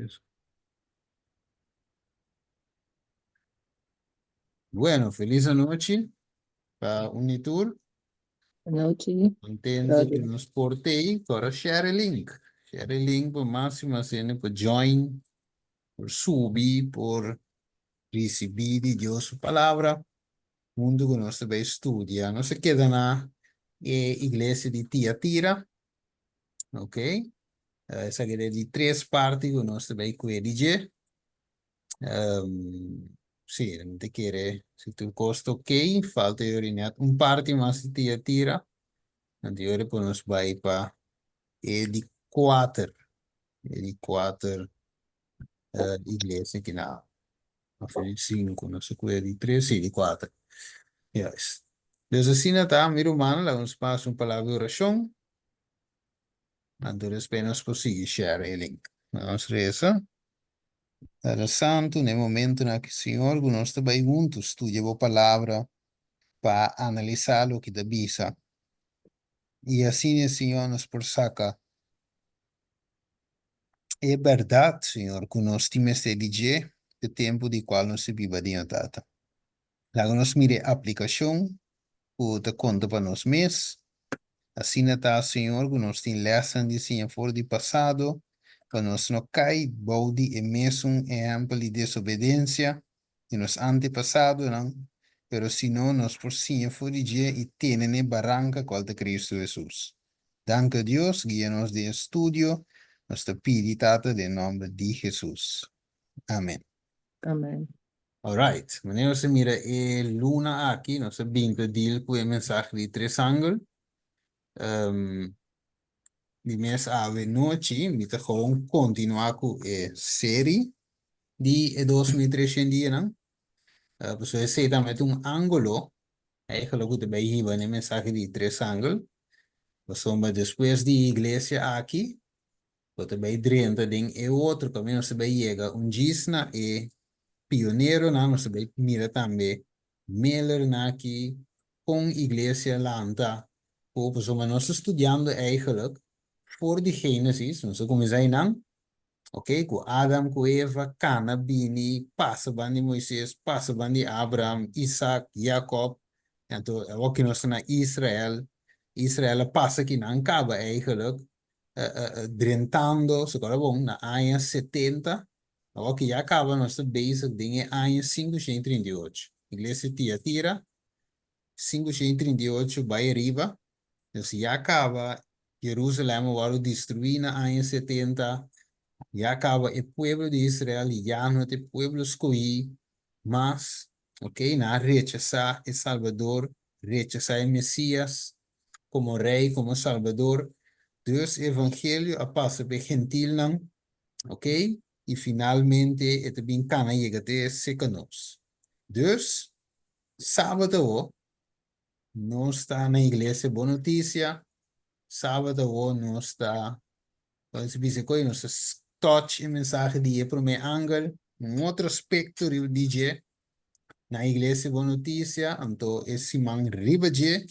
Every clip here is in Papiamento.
Tres. Bueno, feliz anochi pa un i tur. Anochi. Contento ku nos por tei. Kora share e link. Share e link pa mas i mas hende por join, por subi, por risibí di Dios su palabra. Huntu ku nos ta bai studia. Nos a keda na e iglesia di Tiatira. Ok. Esaki ta e di tres parti ku nos ta bai kue di dje. Sí, mi ta kere si tur kos ta ok, falta yori net un parti mas di Tiatira. Anto yori por nos bai pa e di kuater, e di kuater iglesia ki na Of e di sinku, no sé ku e di tres, sí, di kuater. Juist. Dus asina ta, mi rumannan, laga nos pasa un palabra di orashon. Anto despues nos por sigui share e link. Nos resa. Tata Santu, na e momentunan aki, Señor, ku nos ta bai huntu studia Bo Palabra pa analisá loke ta bisa. I asina, Señor, nos por saka E bèrdat, Señor, ku nos tin mester di dje p'e tempu di kual nos ta biba den, o Tata. Laga nos mira e aplikashon ku ta konta pa nos mes. Asina ta, Señor, ku nos tin lèsnan di siña for di pasado, pa nos no kai bou di e mesun ehèmpel di desobedensia di nos antepasadonan, pero sino nos por siña for di dje i tene n'e baranka kual ta Cristo Hesus. Danki Dios, guia nos den e studio, nos ta pidi Tata den nomber di Hesus. Amen. Amen. Alright, manera nos a mira e luna aki, nos a bin ta deal ku e mensahe di tres angel. Di mes awe nochi mi ta gewoon kontinuá ku e seri di e 2300 dianan. Pasobra esei tambe ta un ángulo eigenlijk ku ta bai hiba na e mensahe di tres angel. Pasobra despues di e iglesia aki bo ta bai drenta den e otro kaminda nos ta bai yega un djis na e pioneronan, nos ta bai mira tambe Miller aki kon iglesia lanta ku pasobra nos ta studiando eigenlijk for di Genesis, nos a kuminsá einan, ok, ku Adam ku Eva kana bini pasa ban di Moises, pasa ban di Abraham, Isaac, Jacob, anto awor ki nos ta na Israel, Israel a pasa kinan kaba eigenlijk drentando, si kòrda bon, na aña 70. Awor ki ya kaba nos ta bezig den e aña 538. Iglesia Tiatira, 538 bai ariba. Dus ya kaba Jerusalem a wòrdu destruí na aña 70. Ya kaba e pueblo di Israel ya no ta e pueblo skohí mas. Ok, nan a rechasá e Salbador, rechasá e Mesías komo Rei, komo Salbador. Dus e evangelio a pasa pa e gentilnan. Ok, i finalmente e ta bin kana yega te seka nos. Dus, sabat awo nos ta na Iglesia Bon Noticia, sabat awo nos ta, nos bisa koe nos ta touch e mensahe di e prome angel, un otro aspecto riba di dje na Iglesia Bon Noticia, anto e siman riba dje.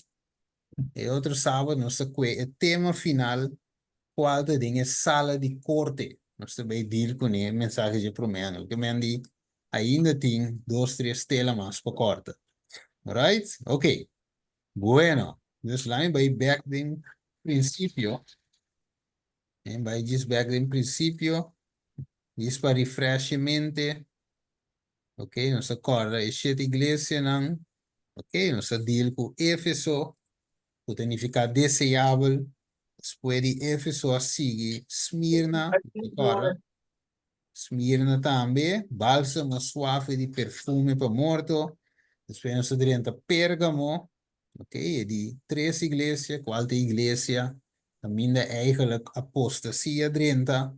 E otro sabat nos ta kue e tema final kual ta den e sala di korte. Nos ta bai deal kuné e mensahe dje promé angel. Ke men di ainda tin dos tres tela mas pa kòrta. Alright? Ok. Bueno. Dus laat mi bai bèk den prinsipio. Mi bai djis bèk den prinsipio. Djis pa refresh e mente. Ok, nos a kòrda e shete iglesianan. Ok, nos a deal ku Éfeso, ku ta nifiká deseabel. Despues di Éfeso a sigui Smirna, nos a kòrda. Smirna tambe, bálsamo suave di perfume pa morto. Despues nos a drenta Pérgamo, ok, e di tres iglesia, kual ta e iglesia kaminda eigenlijk apostasia drenta.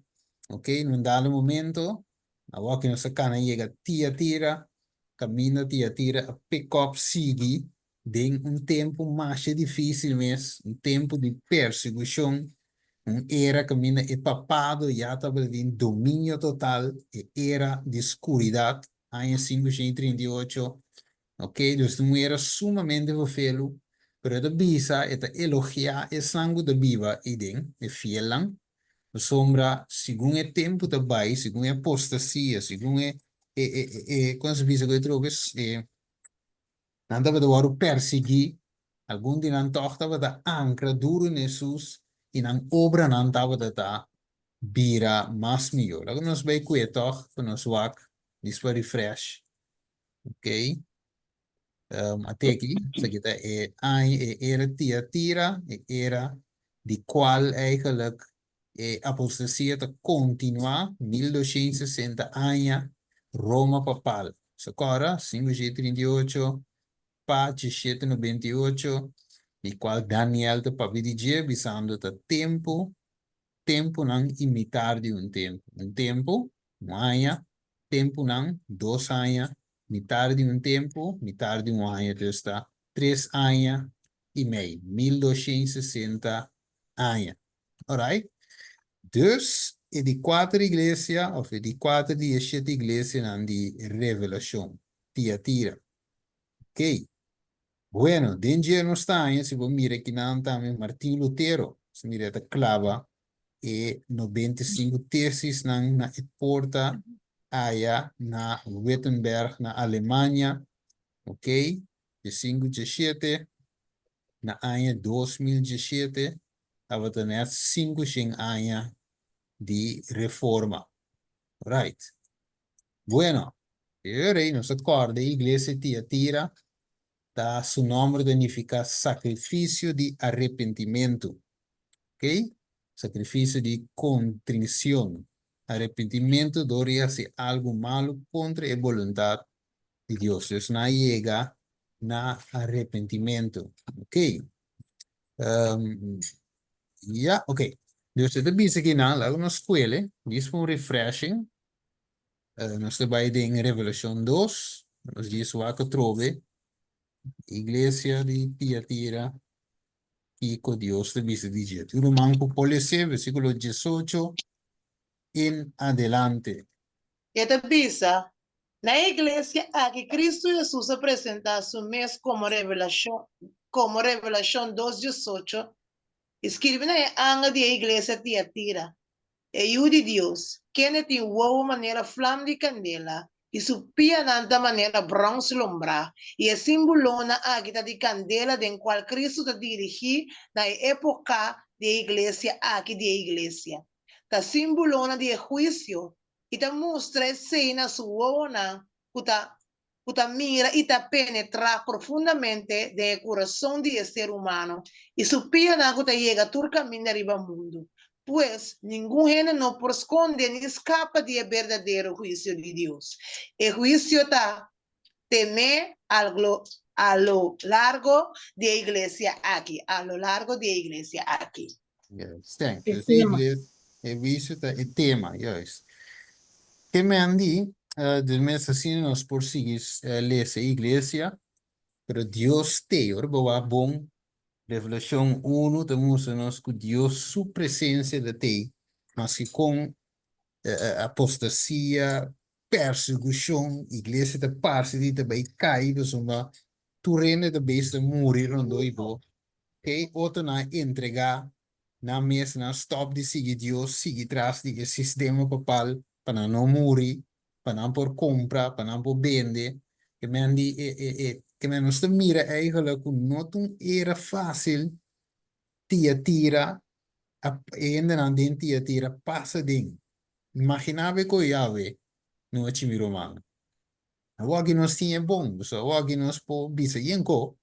Ok, na un dado momento Awor ki nos a kana yega Tiatira, kaminda Tiatira a pick up sigui den un tempu masha difísil mes, un tempu di persekushon, un era kaminda e papado ya tabata den dominio total, e era di skuridat, aña 538, ok, dus un era sumamente verfelu, pero e ta bisa, e ta elogiá esnan ku ta biba eiden, e fielnan. Pasobra segun e tempu ta bai, segun e apostasia, segun e, e, e, e, kon se bisa ku e trobe, e, nan tabata wòrdu persiguí, algun di nan tòg tabata ankra duru na Hesus i nan obranan tabata ta bira mas mihó. Laga nos bai ku e tòg pa nos wak dis pa refresh. Oké. Ateki, esaki ta e aña, e era Tiatira, e era di kual eigenlijk e apostasia ta kontinuá 1260 aña Roma papal. So kòrda, 538 pa 1798, di kual Daniel ta papia di dje, bisando ta tempu, tempunan i mitar di un tempu. Un tempu, un aña, tempunan, dos aña, mitar di un tempu, mitar di un aña, dus ta tres aña i mei, 1260 aña. Alright? Dus e di kuater iglesia, òf e di kuater di e shete iglesianan di Revelashon, Tiatira. Oké. Bueno, den dje nos ta haña, si bo mira kinan tambe Martin Lutero, si mira e ta klaba e 95 tesisnan na e porta aya na Wittenberg na Alemania, ok, diesinku diesshete, na aña 2017 tabata net 500 aña di reforma. Right. Bueno, e ora ei nos a kòrda e iglesia Tiatira ta su nòmber ta nifiká sakrifisio di arepentimentu. Ok? Sakrifisio di kontrishon. Arepentimentu dor di hasi algu malu kontra e boluntat di Dios. Dus nan a yega na arepentimentu. Ok. Ya, ok. Dus e ta bisa kinan, laga nos skuele, djis pa un refreshing. Nos ta bai den Revelashon 2, nos djis wak atrobe iglesia di Tiatira kiko Dios ta bisa di dje. Tur ruman ku por lese versíkulo 18 en adelante. E ta bisa, Na e iglesia aki Kristu Hesus a presentá Su mes komo revelashon, komo Revelashon 2, 18, i skirbi na e angel di e iglesia Tiatira, E Yu di Dios, kende tin wowo manera flam di kandela i su pianan ta manera brons lombrá, i e símbolonan aki ta di kandela den kual Kristu ta dirigí na e époka di e iglesia aki di e iglesia, ta símbolonan di e huisio i ta mustra esei na su wowonan ku ta ku ta mira i ta penetrá profundamente den e kurason di e ser humano i su pianan ku ta yega tur kaminda riba mundu. Pues, ningun hende no por skonde ni skapa di e berdadero huisio di Dios. E huisio ta tené a lo largo di e iglesia aki, a lo largo di e iglesia aki. Juist, thanks. Dus e iglesia, e huisio ta e tema, juist. Ke men di, dus mes asina nos por sigui lesa e iglesia, pero Dios t'ei. Ora bo wak bon, Revelashon unu ta mustra nos ku Dios su presensia ta t'ei, maske kon apostasia, persekushon, iglesia ta parse di ta bai kai pasobra tur hende ta bezig ta muri rondó i bo. Kei otronan a entregá nan mes, nan a stòp di sigui Dios, sigui tras di e sistema papal pa nan no muri, pa nan por kumpra, pa nan por bende. Ke men di e e e ke men nos ta mira eigentlik ku no ta un era fásil Tiatira a e hendenan den Tiatira pasa den. Imaginá bo ku Yahweh no a chimi ruman. Awor nos tin e bon, pasobra awor nos por bisa yen ko.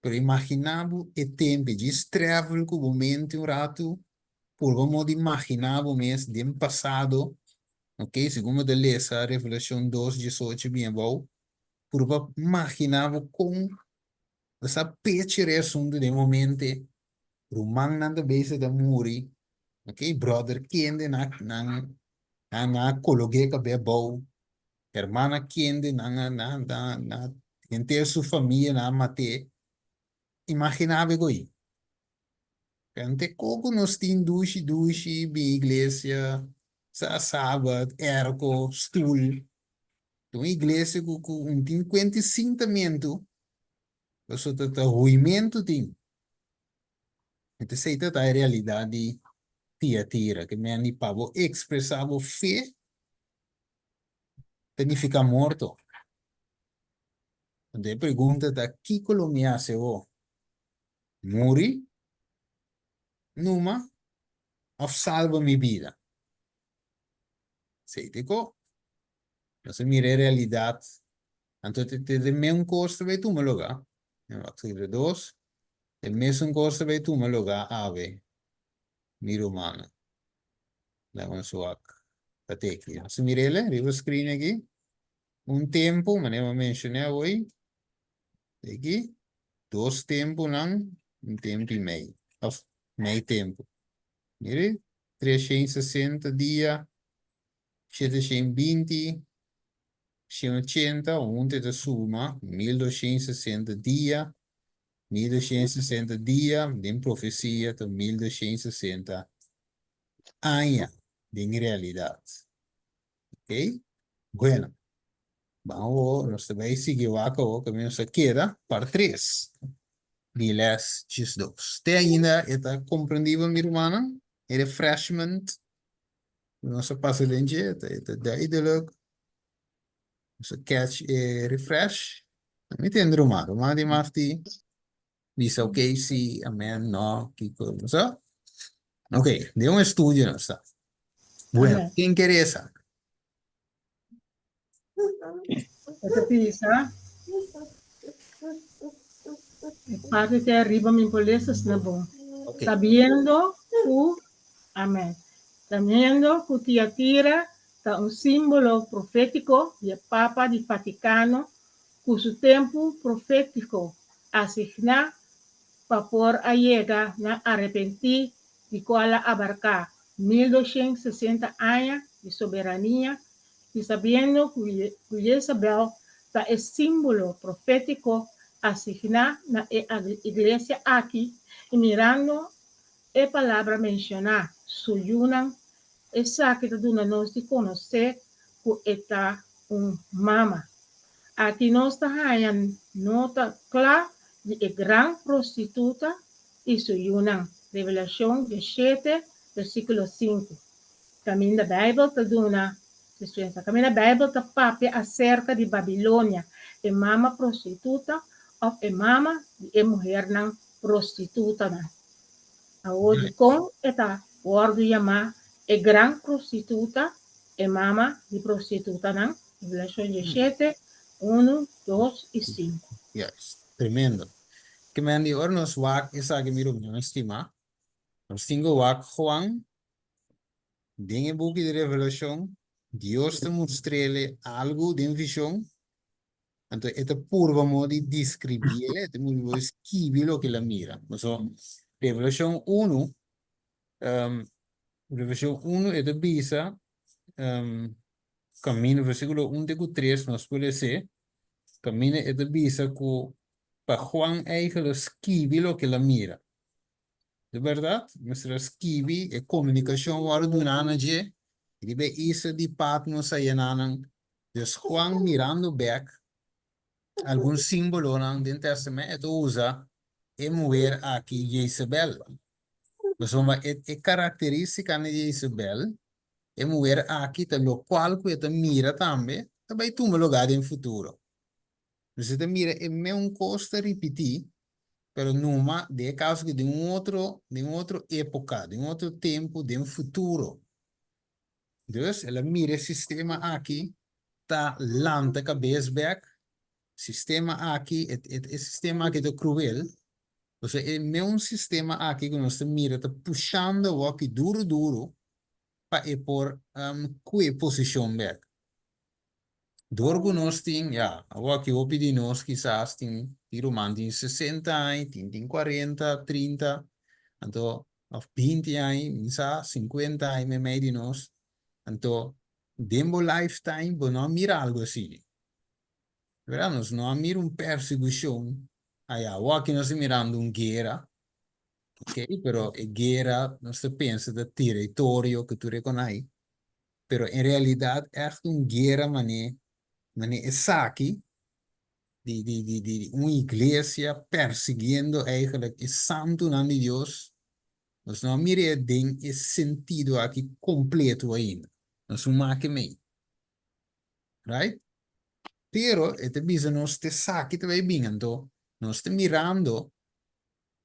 Pero imaginá bo e tempu, djis travel ku bo mente un ratu, purba modo imaginá bo mes den pasado, ok, segun bo ta lesa Revelashon 2, 18 bin abou, purba imaginá bo kon bo sa pechi e asuntu den bo mente, rumannan ta bezig ta muri, ok, bròder kende nan nan nan a kolog'é kab'é abou, Hermana kende nan a nan nan nan henter su famia nan a mat'é. Imaginá bo goí. Kante koko nos tin dushi dushi bin iglesia sa sabat, airco, stul. Ta un iglesia ku ku un tin kuenta i sintamentu pasobra ta ta huimentu tin. Enton esei ta ta e realidat di. Tiatira, ke men di pa bo ekspresá bo fe ta nifiká morto. Anto e pregunta ta, kiko lo mi hasi awor? Muri numa òf salba mi bida? Esei ta e ko. Nos a mira e realidat. Anto te te mesun kos ta bai tuma lugá. Wak dos. E mesun kos ta bai tuma lugá awe, mi rumannan. Laga nos wak pa teki. Nos a mira el riba screen aki. Un tempu, manera mi a menshoné awor, aki, dos tempunan, un tempu i mei, òf mei tempu. Mira, 360 dia, 720, 180, huntu e ta suma 1260 dia, 1260 dia den profesia ta 1260 aña den realidat. Ok? Bueno, ban awor, nos ta bai sigui wak awor kaminda nos a keda, part tres di les 12. Te ainda e ta komprendibel mi rumannan? E refreshment ku nos a pasa den dje e ta duidelijk. Nos a catch e refresh. Mi tende ruman, ruman di Marti bisa ok, si, amen, no, kiko, no sa. Ok, den un estudio nos ta. Bueno, Amen. ken ke resa? E ta bisa, E parti te ariba mi por lesa asina bon. Ok. Sabiendo ku, amen, sabiendo ku Tiatira ta un símbolo profétiko di e Papa di Vatikano ku su tempu profétiko asigná pa por a yega na arepentí di kual a abarká 1260 aña di soberania i sabiendo ku Jezabel ta e símbolo profétiko asigná na e iglesia aki i mirando e palabra menshoná, su yunan, esaki ta duna nos di konosé ku e ta un mama. Aki nos ta haña nota kla di e gran prostituta i su yunan, Revelashon 17, versíkulo 5, kaminda Beibel ta duna dispensa, kaminda Beibel ta papia aserka di Babilonia, e mama prostituta òf e mama di e muhernan prostitutanan. Awor dikon e ta wòrdu yamá e gran prostituta, e mama di prostitutanan? Revelashon 17, unu, dos i sinku. Juist, tremendo. Ke men di ora nos wak esaki mi rumannan stimá, nos tin ku wak Juan den e buki di Revelashon, Dios ta mustr'el algu den vishon, anto e ta purba modo di describi'el, e ta purba di skibi loke el a mira. Pasobra Revelashon unu, Revelashon unu e ta bisa, Kaminda, versíkulo un te ku tres nos por les'é, kaminda e ta bisa ku pa Juan eigenlijk skibi loke el a mira. Di bèrdat, mester a skibi e komunikashon wòrdu duná na dje riba e isla di Patmos a yená nan. Dus Juan mirando bèk algun símbolonan den Tèstamènt e ta usa e muher aki Jezebel. Pasobra e karakterístikanan di Jezebel E muher aki ta lokual ku e ta mira tambe ta bai tuma lugá den futuro. Nos e ta mira e meun kos ta ripití, pero numa den e kaso aki den un otro, den un otro époka, den un otro tempu, den futuro. Dus el a mira e sistema aki ta lanta kabes bèk, sistema aki, e e sistema aki ta kruel, pasobra e meun sistema aki ku nos ta mira ta pushando awor aki duru duru pa e por kue posishon bèk. Dor ku nos tin, ya, awor aki hopi di nos kisas tin, tin ruman tin 60 aña, tin tin 40, 30, anto òf 20 aña, mi sa, 50 aña meimei di nos, anto den bo lifetime bo no a mira algu asina. Verdad, nos no a mira un persigushon aya, awor aki nos ta mirando un guera, Ok, pero e guera nos ta pensa ta territorio ku tur e konai, pero en realidat ègt un guera mané mané esaki di di di di un iglesia persiguiendo eigenlijk e santunan di Dios. Nos no a mir'é den e sentido aki kompleto ainda. Nos un make mei. Right? Pero e ta bisa nos t'esaki ta bai bin, anto nos ta mirando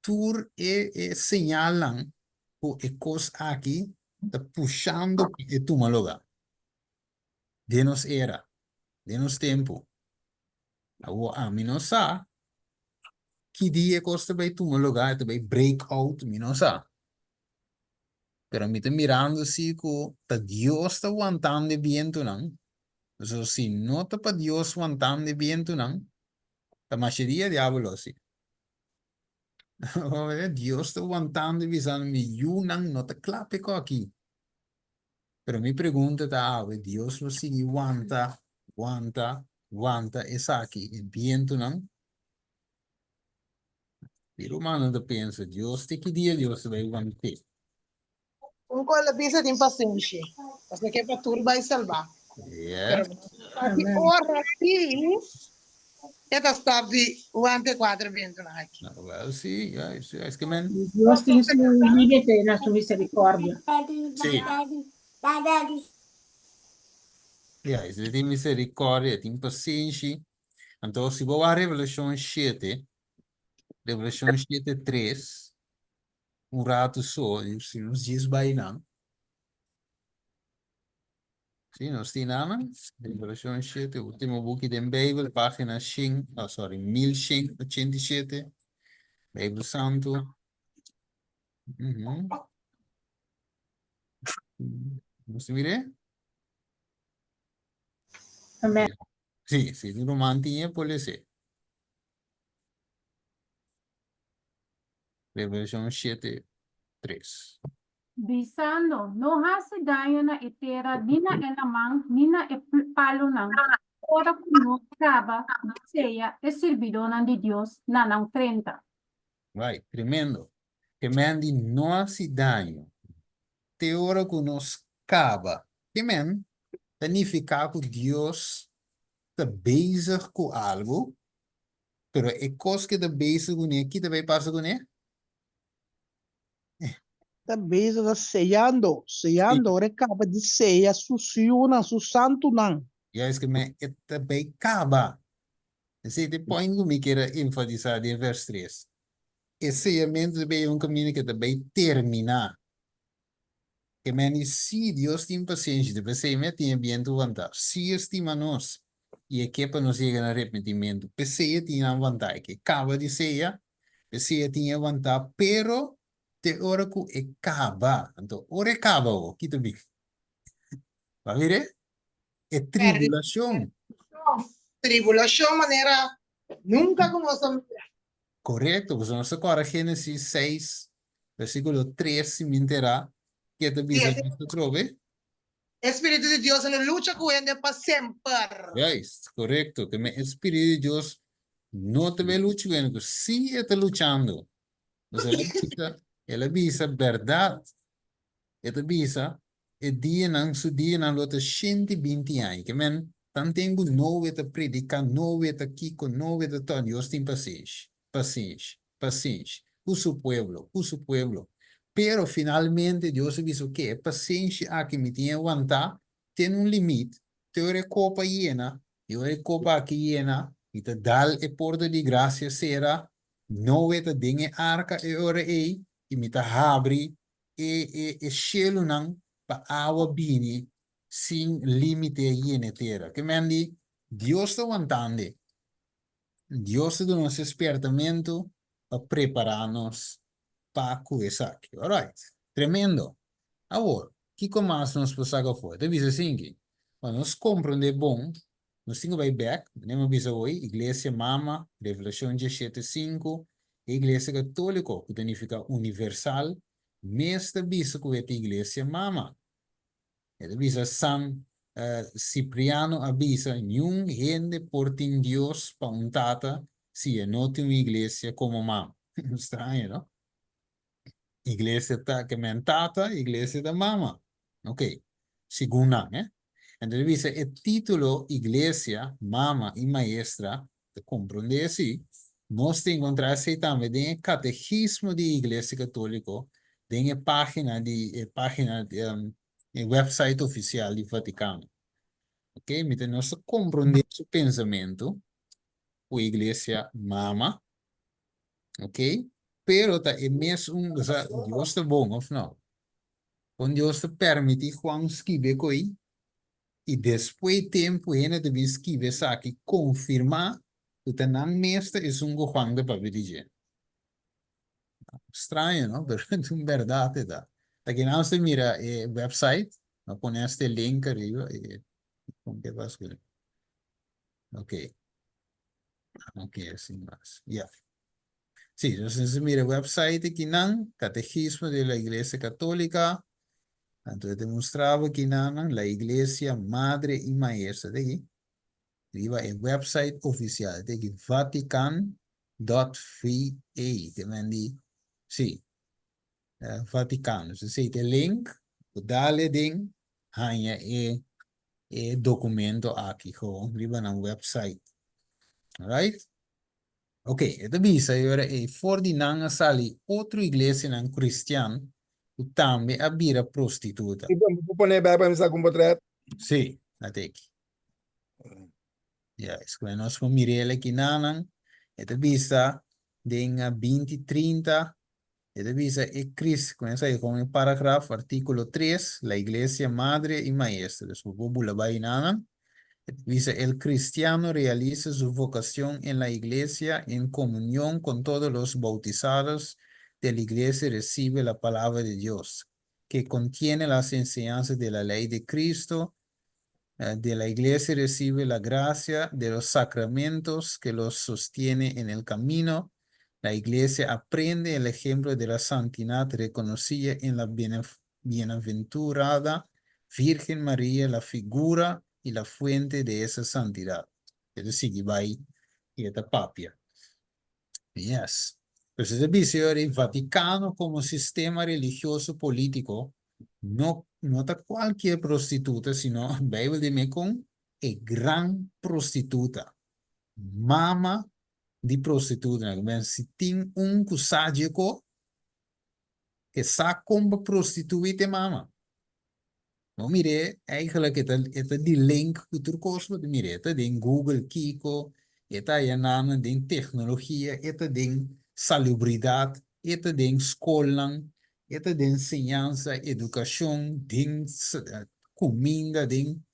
tur e e señalnan ku e kos aki ta pushando pa e tuma lugá den nos era, den nos tempu. Awor ami no sa ki dia e kos ta bai tuma lugá, e ta bai break out, mi no sa. Pero mi ta mirando si ku ta Dios ta wantando e bientunan. So si no ta pa Dios wantando e bientunan, ta masha dia diabel lo hasi. Dios ta wantando i bisando mi yunan no ta kla p'e koki. Pero mi pregunta ta awe, Dios lo sigui wanta, wanta, wanta esaki, e bientunan? E rumannan ta pensa, Dios te ki dia Dios ta bai want'é? Un kos a bisa tin pasenshi, pasobra ke pa tur bai salbá. Yeah. Pero pa ki ora si e ta stop di wanta e kuater bientunan aki. Nou, wel si, ja, si, es ke men. Dios tin su límite na su misericordia. Sí. Ja, es tin misericordia, tin pasenshi. Anto, si bo wak Revelashon shete, Revelashon shete tres, un ratu so, si nos djis bai nan. Si, nos tin nan, Revelashon shete, ultimo buki den Beibel, pagina shen, oh sorry, 1187, Beibel Santu. Mm -hmm. Nos mire? Amen. Sí, si tu ruman tin e por lese. Revelashon shete, tres. Bisando, No hasi daño na e tera, ni na e laman, ni na e palunan, ora ku nos kaba di seya e sirbidónan di Dios na nan frenta. Right, tremendo. Ke men di no hasi daño te ora ku nos kaba. Ke men ta nifiká ku Dios ta bezig ku algu, pero e kos ku e ta bezig kuné, ki ta bai pasa kuné? Ta bezig ta seyando, seyando, ora e kaba di seya su siunan, su santunan. Juist ke men e ta bai kaba. Esei ta e point ku mi kier a enfatisá den vers tres. E seyamentu ta bai un kaminda ku ta bai terminá. Ke men di, Sí, Dios tin pasenshi, ta p'esei mi a tin e bientu wantá. Sí, e stima nos i e ke pa nos yega na repentimentu. P'esei e tin nan wantá. E ke kaba di seya, p'esei e tin e wantá. Pero te ora ku e kaba, anto ora e kaba awor, ki ta bin? Bo a mir'é? E tribulashon. Tribulashon manera nunka ku nos a mira. Korekto, pasobra nos ta kòrda Génesis seis, versíkulo tres, si mi enterá, ke ta bisa nos atrobe. E Spiritu di Dios lo lucha ku hende pa semper. Juist, korekto, ke men e Spiritu di Dios no ta bai lucha ku hende, pero sí e ta luchando. Pasobra el a bisa, el a bisa bèrdat. E ta bisa, E dianan, su dianan lo ta shenti binti aña. Ke men, tanten ku Noe ta prediká, Noe ta kiko, Noe ta tò, Dios tin pasenshi, pasenshi, pasenshi ku su pueblo, ku su pueblo. Pero finalmente Dios a bisa, oke, e pasenshi aki mi tin e wantá te na un limit, te ora e kopa yena, i ora e kopa aki yena, mi ta dal e porta di grasia sera, Noe ta den e arka e ora ei, i mi ta habri e e e shelunan pa awa bini sin limite yena e tera. Ke men di, Dios ta wantande. Dios ta duna nos e spiertamentu pa prepará nos pa ku esaki. Alright. Tremendo. Awor, kiko mas nos por saka afó? E ta bisa asinki, Pa nos komprondé bon, Nos tin ku bai bèk, manera mi a bisa hoy, Iglesia Mama, Revelashon diesshete sinku, e Iglesia Katóliko, ku ta nifiká universal, mes ta bisa ku e ta Iglesia Mama. E ta bisa San Cipriano a bisa, Niun hende por tin Dios pa un tata si e no tin un iglesia komo mama. Straño, no? Iglesia ta ke men tata, iglesia ta mama. Ok, segun nan, eh. Entonces e bisa e título iglesia, mama i maestra, ta komprondé si, nos ta enkontrá esei tambe den e kategismo di Iglesia Katóliko. Den e página di e página e website ofisial di Vatikano. Ok, mi ta nos ta komprondé su pensamentu ku iglesia mama, ok, pero ta e mesun, osea, Dios ta bon òf no? Kon Dios ta permití Juan skibi ko'i i despues tempu hende ta bin skibi esaki konfirmá ku ta nan mes ta esun ku Juan ta papia di dje? Straño, no? Pero ta un bèrdat e ta. Ta ki nan ta mira e website, a pone hasta e link ariba i kon ke pas ku Ok. Ok, sin mas. Ya. Sí, entonces nos mira website aki nan, Catecismo de la Iglesia Católica. Anto e ta mustrabo aki nan, la Iglesia Madre y Maestra. Te aki. Riba e website oficial. Te aki Vatican dot VA. Te men di, sí, Vaticano. So esei ta e link ku dale den haña e e documento aki gewoon riba nan website. Alright? Ok, e ta bisa e ora ei for di nan a sali otro iglesianan cristian ku tambe a bira prostituta. I bo por pone bij pa mi sa kon potret? Sí, a teki. Ya, es ku nos por mir'el aki nanan. E ta bisa den 20 30 E ta bisa e Cris, kuminsá ei kon e paragraf, artíkulo 3, la Iglesia Madre y Maestra. Dus bo por bula bai nanan. E ta bisa el cristiano realiza su vocación en la Iglesia en comunión con todos los bautizados de la Iglesia recibe la palabra de Dios, que contiene las enseñanzas de la ley de Cristo, de la Iglesia recibe la gracia de los sacramentos que los sostiene en el camino. La Iglesia aprende el ejemplo de la santidad reconocida en la bienaventurada Virgen María, la figura y la fuente de esa santidad. E ta sigui bai y e ta papia. Yes. Pues e ta bisa ora e Vaticano como sistema religioso politico no no ta cualkier prostituta sino Bijbel di me con e gran prostituta, mama di prostitutanan. Ben si tin un cu sa dje co, e sa con pa prostitui t'e mama. Bo mir'é eigenlijk e ta e ta di link ku tur kos bo ta mir'é. E ta den Google kiko, e ta haya nan den teknologia, e ta den salubridat, e ta den skolnan, e ta den enseñansa, edukashon, den kuminda, den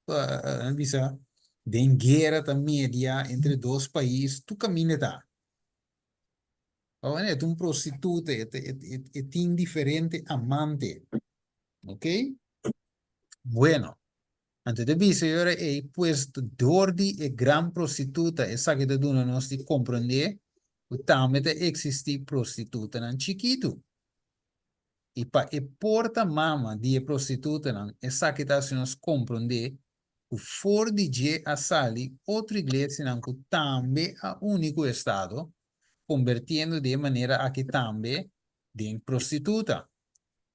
nan bisa den guera ta media entre dos pais, tur kaminda e ta. Awor e ta un prostituta, e ta e tin diferente amante. Ok? Bueno, anto ta bisa e ora ei, pues dor di e gran prostituta esaki ta duna nos di komprendé ku tambe ta eksistí prostitutanan chikitu. I pa e por ta mama di e prostitutanan, esaki ta hasi nos komprendé ku for di dje a sali otro iglesianan ku tambe a uni ku Estado, kombertiendo di e manera aki tambe den prostituta.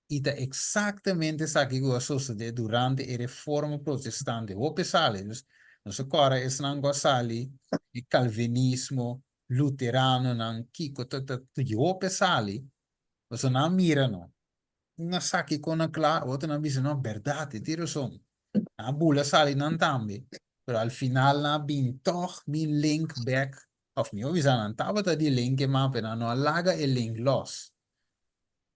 I ta eksaktamente esaki ku a sosodé durante e Reforma Protestante. Hopi sali, dus nos a kòrda esnan ku a sali di Kalvinismo, Luteranonan, kiko ta ta hopi sali, pasobra nan a mira no. Un a sa kiko na kla, otronan a bisa no, bèrdat, e tin rason. Nan a bula sali nan tambe, pero al final nan a bin tòg bin link bèk, òf mihó bisa nan tabata di link e mapa, nan no a laga e link lòs.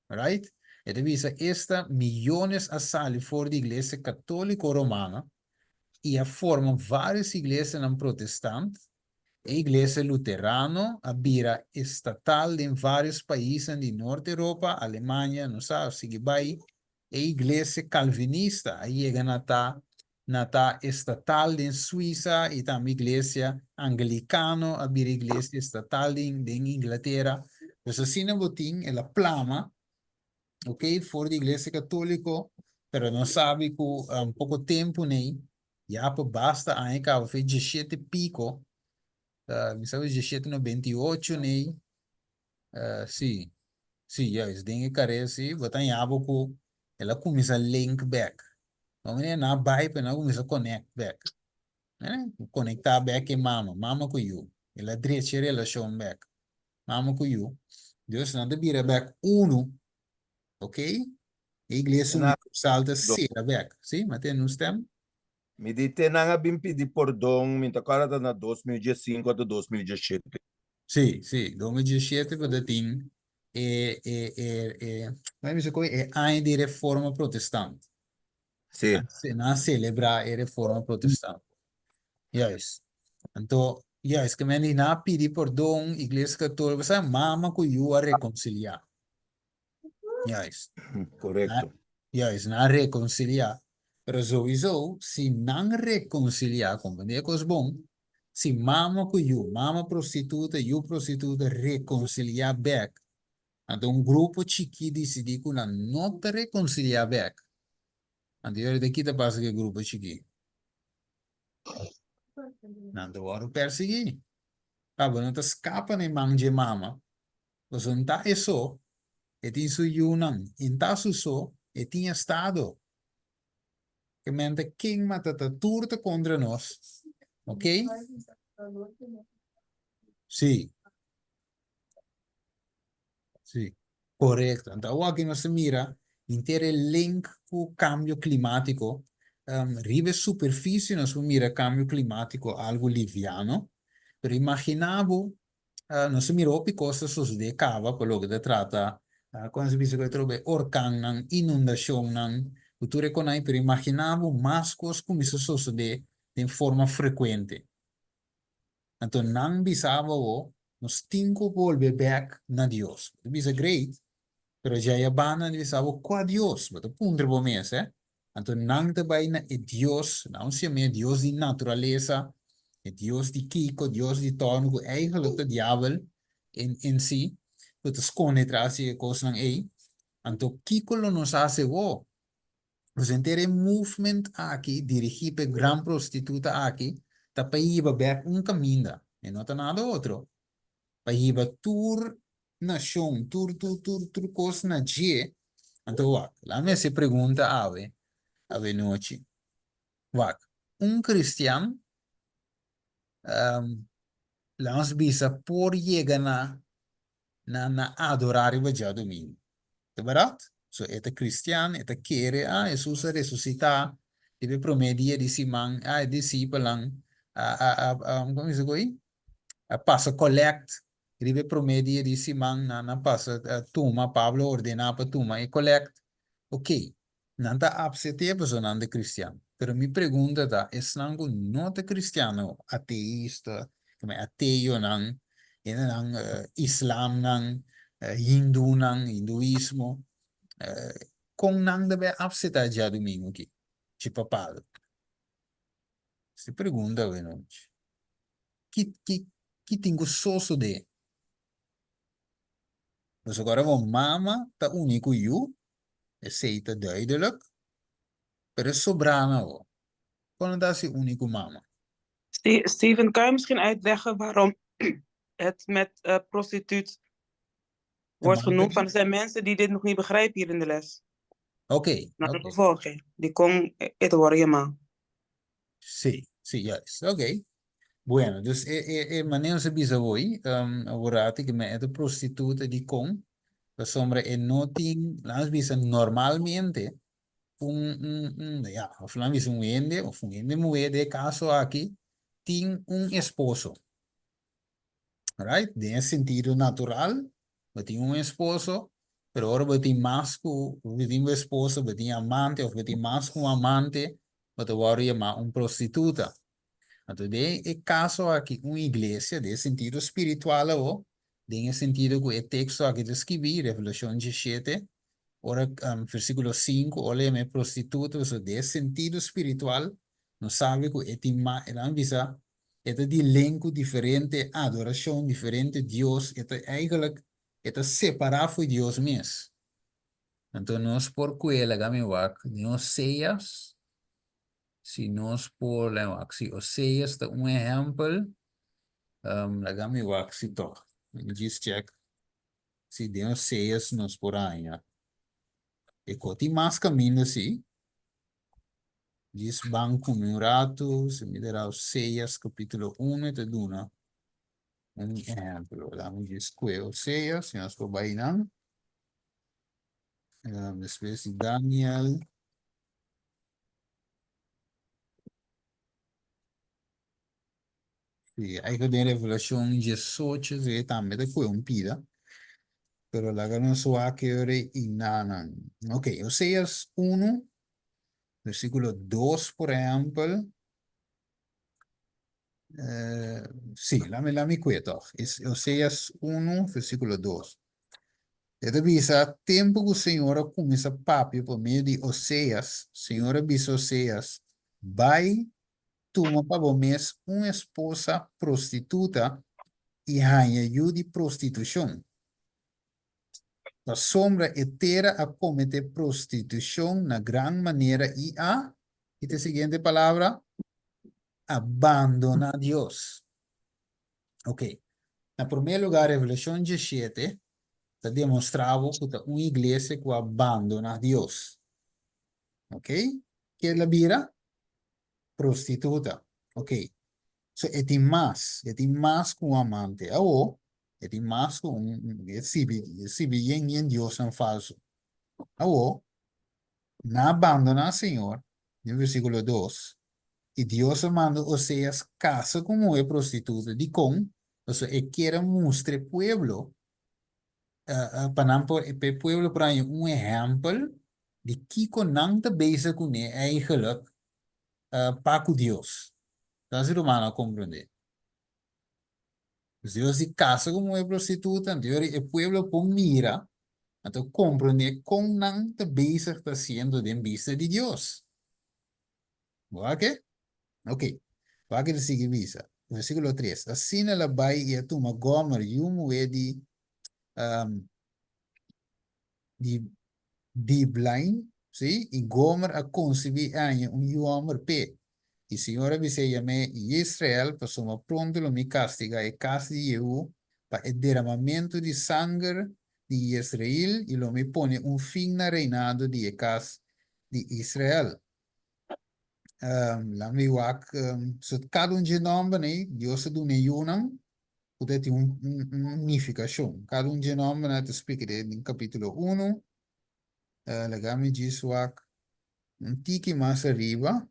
Right? E ta bisa esta miyones a sali for di Iglesia Katóliko Romano i a forma vários iglesianan protestant. E Iglesia Luterano a bira estatal den vários paisnan di Nort Europa, Alemania, nos sa, sigui bai. E Iglesia Calvinista a yega na ta na ta estatal den Suisa i tambe Iglesia Anglicano a bira iglesia estatal den den Inglatera. Pues asina bo tin el a plama, ok, for di Iglesia Católico, pero nos sabi cu poco tempo nei, ya pa basta aña caba fe diesshete pico, mi sabi diesshete 98 nei, Sí, sí, juist, den e kare sí, bo ta haña bo ku el a kuminsá link bèk. No manera nan a bai pero nan a kuminsá connect bèk. Konektá bèk e mama, mama ku yu. El a drecha e relashon bèk, mama ku yu. Dus nan ta bira bèk unu. Ok? E iglesia Na- universal ta sera bek. Sí, m'a tende un stem? Mi di te nan a bin pidi pordon, mi ta kòrda ta na 2015 òf 2017. Sí, sí, 2017 ku ta tin e e e e kon e bisa koe e aña di reforma protestant. Sí. Nan a selebrá e reforma protestant. Juist. Anto, juist, ke men di nan a pidi pordon, Iglesia Katóliko, sa mama ku yu a rekonsiliá. Juist. Korekto. Juist, nan a rekonsiliá. Pero souiso, si nan rekonsiliá, komprendé e kos bon, si mama ku yu, mama prostituta, yu prostituta rekonsiliá bèk, anto un grupo chikí disidí ku nan no ta rekonsiliá bèk, anto yora ta kita pasa ku e grupo chikí? Nan ta wòrdu persiguí. Pa bo no ta skapa na e man dje mama, Pasobra n ta e so, e tin su yunan, i n ta su so, e tin estado. Ke men ta ken mata ta tur ta kontra nos. Ok? Sí. Sí, korekto. Anto awor aki nos ta mira henter e link ku kambio klimátiko. Riba e superfisie nos por mira kambio klimátiko algu liviano, pero imaginá bo Nos a mira hopi kos ta sosodé kaba pa loke ta trata kon se bisa ku atrobe orkannan, inundashonnan, ku tur e konai, pero imaginá bo mas kos kuminsá sosodé den forma frekuente. Anto nan bisa bo awor, nos tin ku bolbe bèk na Dios. Bo ta bisa great, Pero djei a banda di bisa bo, Kua Dios? Bo ta puntra bo mes, eh? Anto nan ta bai na e Dios, nan a siña e Dios di naturalesa, e Dios di kiko, Dios di tòrnu, ku eigenlijk ta diabel en en si, ku ta skonde tras di e kosnan ei. Anto kiko lo nos hasi awor? Pues henter e movement aki, dirigí pa e gran prostituta aki, ta pa hiba bèk un kaminda, e no ta nada otro, pa hiba tur nashon, tur tur tur tur kos na dje. Anto wak, laat mi hasi e pregunta awe, awe nochi. Wak, un kristian, laat nos bisa, por yega na na na adorá riba djadumingu. Ta bèrdat? So e ta kristian, e ta kere, ah, Hesus a resusitá riba e promé dia di siman, ah, e disipelnan a a a a, komo bisa ku ei? A pasa kolèkt riba e promé dia di siman, nan a pasa tuma, Pablo a ordená pa tuma e kolèkt. Okey, nan ta apset'é pasobra nan ta kristian. Pero mi pregunta ta, esnan ku no ta kristian no, ateista, ateonan, hendenan islamnan, hindunan, hinduismo, kon nan ta bai apsetá djadumingu aki, dje papado? Esta pregunta awe nochi. Ki ki ki tin ku sosodé? Pasobra ora bo mama ta uni ku yu, esei ta duidelijk, pero e sobrá nan bo. Kon nan ta hasi uni ku mama? Steven, kan je misschien uitleggen waarom het met uh, prostituut wordt genoemd? Want er zijn mensen die dit nog niet begrijpen hier in de les. Oké. Nou, de vervolging. Die kon het worden helemaal. Sí, sí, juist. Oké. Bueno, dus e, e, e manera nos a bisa hoy, um, awor que me e prostituta di kon, pasobra e no tin, laat nos bisa normalmente, un, un, un, ja, of laat nos bisa un hende, of un hende muhé den e caso aki, tin un esposo. Right? Den e sentido natural, bo tin un esposo, pero ora bo tin mas ku, bo tin bo esposo, bo tin amante of bo tin mas ku un amante, bo ta wòrdu yamá un prostituta. Anto den e kaso aki un iglesia, den e sentido spiritual awo, den e sentido ku e teksto aki ta skibí, Revelashon diesshete, ora versíkulo sinku, ora yama e prostituta, pasobra den e sentido spiritual nos sabi ku e tin mas, e nan bisa E ta di len ku diferente adorashon, diferente dios, e ta eigenlijk e ta separá fo'i Dios mes. Anto nos por kue laga mi wak den Oseas, si nos por laga mi wak si Oseas ta un ehèmpel, laga mi wak si tòg, let me just check si den Oseas nos por haña e ko tin mas kaminda si. Djis ban ku mi un ratu, si mi ta da Oseas kapítulo uno e ta duna un ehèmpel. Laat mi djis kue Oseas, si nos por bai nan. Despues di Daniel. Sí, eigenlijk den Revelacion 18 ze tambe ta koe un pida. Pero laga nos wak e ora i nanan. Ok, Oseas 1, versículo 2 por ehempel. Eh, sí, lami, lami kue toch. Is Oseas 1, versículo 2. E ta bisa, tempu ku Señor a kuminsá papia por medio di Oseas, Señor a bisa Oseas, Bai, tuma pa bo mes un esposa prostituta i haña yu di prostitushon. Pasobra e tera a kometé prostitushon na gran manera i a, ki ta e siguiente palabra? A bandoná Dios. Ok, na promé lugá Revelashon diesshete ta demostrá bo ku ta un iglesia ku a bandoná Dios. Ok, ke el a bira? Prostituta. Ok, so e tin mas, e tin mas ku un amante. Awo, e tin mas ku un, e sirbi, e sirbi yen yen diosnan falsu. Awo, Nan a bandoná Señor, den versíkulo dos, i Dios a manda Oseas kasa ku muhé prostituta. Dikon? Pasobra e kier a mustra e pueblo, pa nan por, pa e pueblo por haña un ehèmpel di kiko nan ta bezig kuné eigenlijk pa ku Dios. Ta si rumannan a komprondé? Pues Dios di kasa ku muhé prostituta, anto yori e pueblo por mira, anto komprondé kon nan ta bezig ta hasiendo den bista di Dios. Bo a ke? Ok. Wak e ta sigui bisa. Versíkulo tres, Asina el a bai i a tuma Gomer, yu muhé di di Diblaim, sí, i Gomer a konsibí e haña un yu hòmber p'e. I Señor a bis'é, Yam'é Yisrael, pasobra pronto lo mi kastigá e kas di Jehú pa e deramamentu di sanger di Yisrael, i lo mi pone un fin na reinado di e kas di Israel. Laat mi wak, so kada un dje nòmber ei, Dios a duna e yunan, ku ta tin un un nifikashon. Kada un dje nòmbernan ta splika den kapítulo unu. Laga mi djis wak un tiki mas ariba.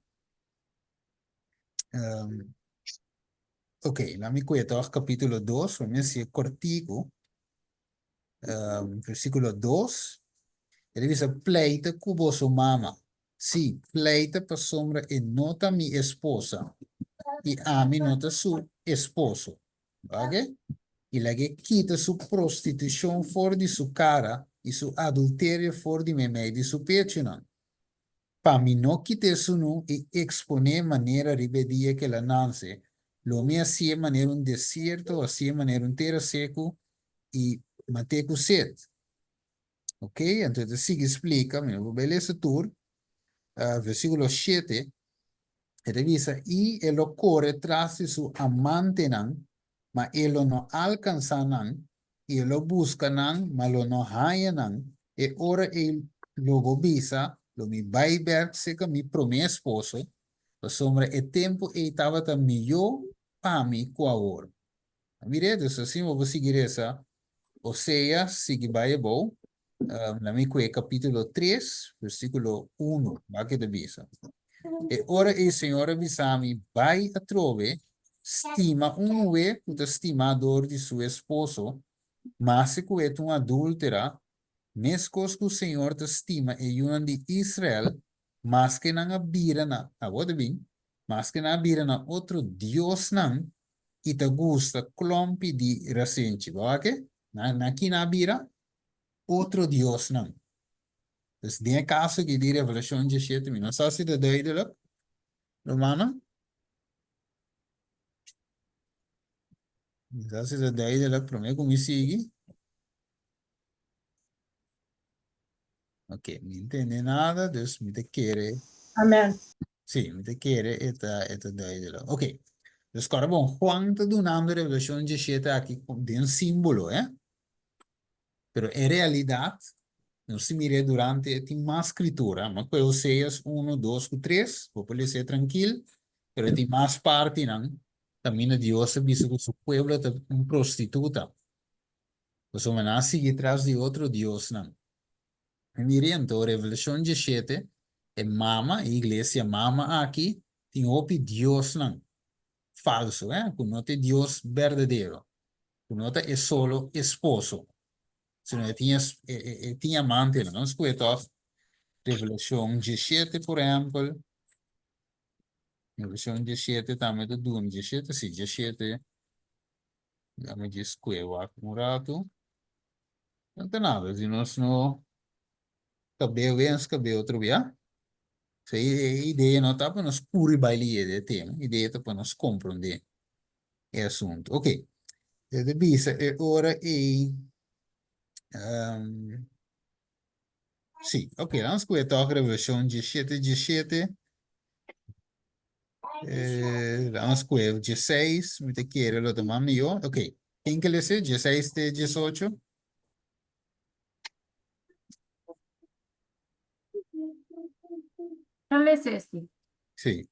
Ok, laat mi kue tòg kapítulo dos, pa mi hasié kòrtiku. Versíkulo dos, e ta bisa, Pleita ku boso mama. Sí, pleita pasobra e no ta mi esposa i ami no ta su esposo. Oke? I lag'é kita su prostitushon for di su kara i su adulterio for di meimei di su pechunan, pa mi no kit'é sunú i eksponé manera riba e dia ku el a nanse, lo mi hasié manera un desierto, hasié manera un tera seku i mat'é ku set. Ok, anto e ta sigui splika, mi no por bai lesa tur, versíkulo shete, e ta bisa, I e lo kore tras di su amantenan, ma e lo no alkansá nan, i e lo buska nan, ma lo no haña nan, e ora ei lo bo bisa, Lo mi bai bèk serka mi promé esposo, pasobra e tempu ei tabata mihó pa mi ku awor. A mir'é, dus asina bo por sigui resa Oseas, sigui bai abou, na mi ku e kapítulo tres, versíkulo unu, wak e ta bisa, E ora ei Señor a bisa mi, Bai atrobe, stima un muhé ku ta stimá dor di su esposo, maske ku e ta un adúltera, meskos ku Señor ta stima e yunan di Israel, maske nan a bira na, awor ta bin, maske nan a bira na otro diosnan i ta gusta klompi di rasenchi. Bo wak e? Na na kina a bira? Otro diosnan. Dus den e kaso aki di Revelashon diesshete mi no sa si ta duidelik, rumannan. Mi sa si ta duidelik promé ku mi sigui. Ok, mi ntende nada, dus mi ta kere. Amen. Sí, mi ta kere e ta, e ta duidelijk. Ok, dus kòrda bon, Juan ta dunando Revelashon diesshete aki den símbolo, eh? Pero en realidat, nos tin mir'é durante, e tin mas skritura, ma ku e Oseas uno, dos ku tres, bo por les'é trankil, pero e tin mas partinan kaminda Dios a bisa ku su pueblo ta un prostituta. Pasobra nan a sigui tras di otro diosnan. Mira anto Revelashon 17, e mama, e iglesia mama aki, tin hopi diosnan falso, eh, ku no ta e Dios berdadero, ku no ta e solo esposo, sino e tin e, e, e tin amantenan. Nos kue tòg Revelashon 17, por ehèmpel. Revelashon 17 tambe ta duna, 17, sí, 17. Dame djis kue wak un ratu. No ta nada, si nos no kab'é wens, kab'é otro bia. So e idea no ta pa nos kuri bai lié de tema, idea ta pa nos komprondé e asuntu. Ok, e ta bisa e ora ei, um, sí, ok, laat nos kue tòg Revelashon 17, 17. Eh, laat nos kue 16, mi ta kere lo ta mas mihó. Ok, ken ke lese? 16 te 18? Ta lesa esti. Sí.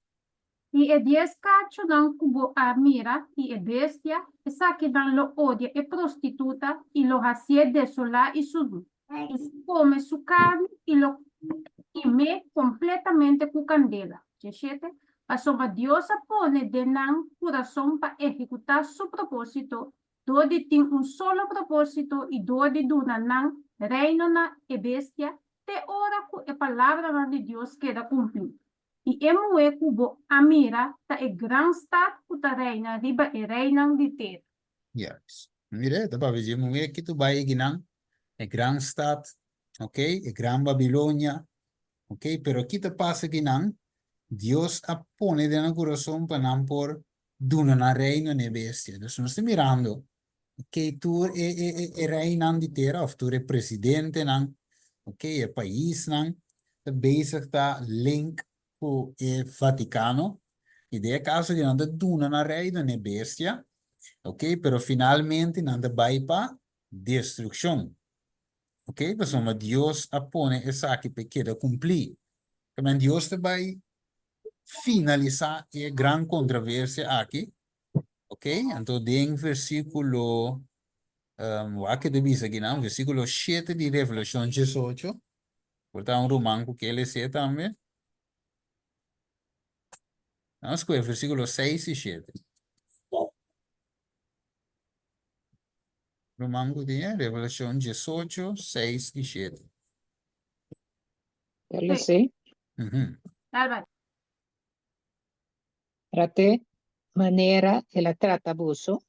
I e dies kachunan ku bo a mira i e bestia, esakinan lo odia e prostituta i lo hasié desolá i sunu, i lo kome su karni i lo kim'é kompletamente ku kandela. Dieshete, Pasobra Dios a pone den nan kurason pa ehekutá su propósito dor di tin un solo propósito i dor di duna nan reino na e bestia te ora ku e palabranan di Dios keda kumplí. I e muhé ku bo a mira ta e gran stat ku ta reina riba e reinan di tera. Yes. Mira, e ta papia dje muhé ki tu bai eginan, e gran stat, ok, e gran Babilonia, ok, pero ki ta pasa eginan? Dios a pone den nan kurason pa nan por duna nan reino n'e bestia. Dus nos ta mirando ke tur e e e e reinan di tera of tur e presidentenan, ok, e paisnan ta bezig ta link ku e Vaticano i den e kaso di nan ta duna nan reino n'e bestia, ok, pero finalmente nan ta bai pa destrukshon, ok, pasobra Dios a pone esaki pa e keda kumplí. Tamen Dios ta bai finalisá e gran kontraversia aki, ok, anto den versíkulo, um, wak ke ta bisa akinan, versíkulo shete di Revelashon 18, por ta un ruman ku ke les'é tambe. Nos skohe versíkulo seis i shete. Ruman ku tin e, Revelashon 18, seis i shete. Ta les'é? Mhm. Dal bai. Trat'é manera el a trata boso,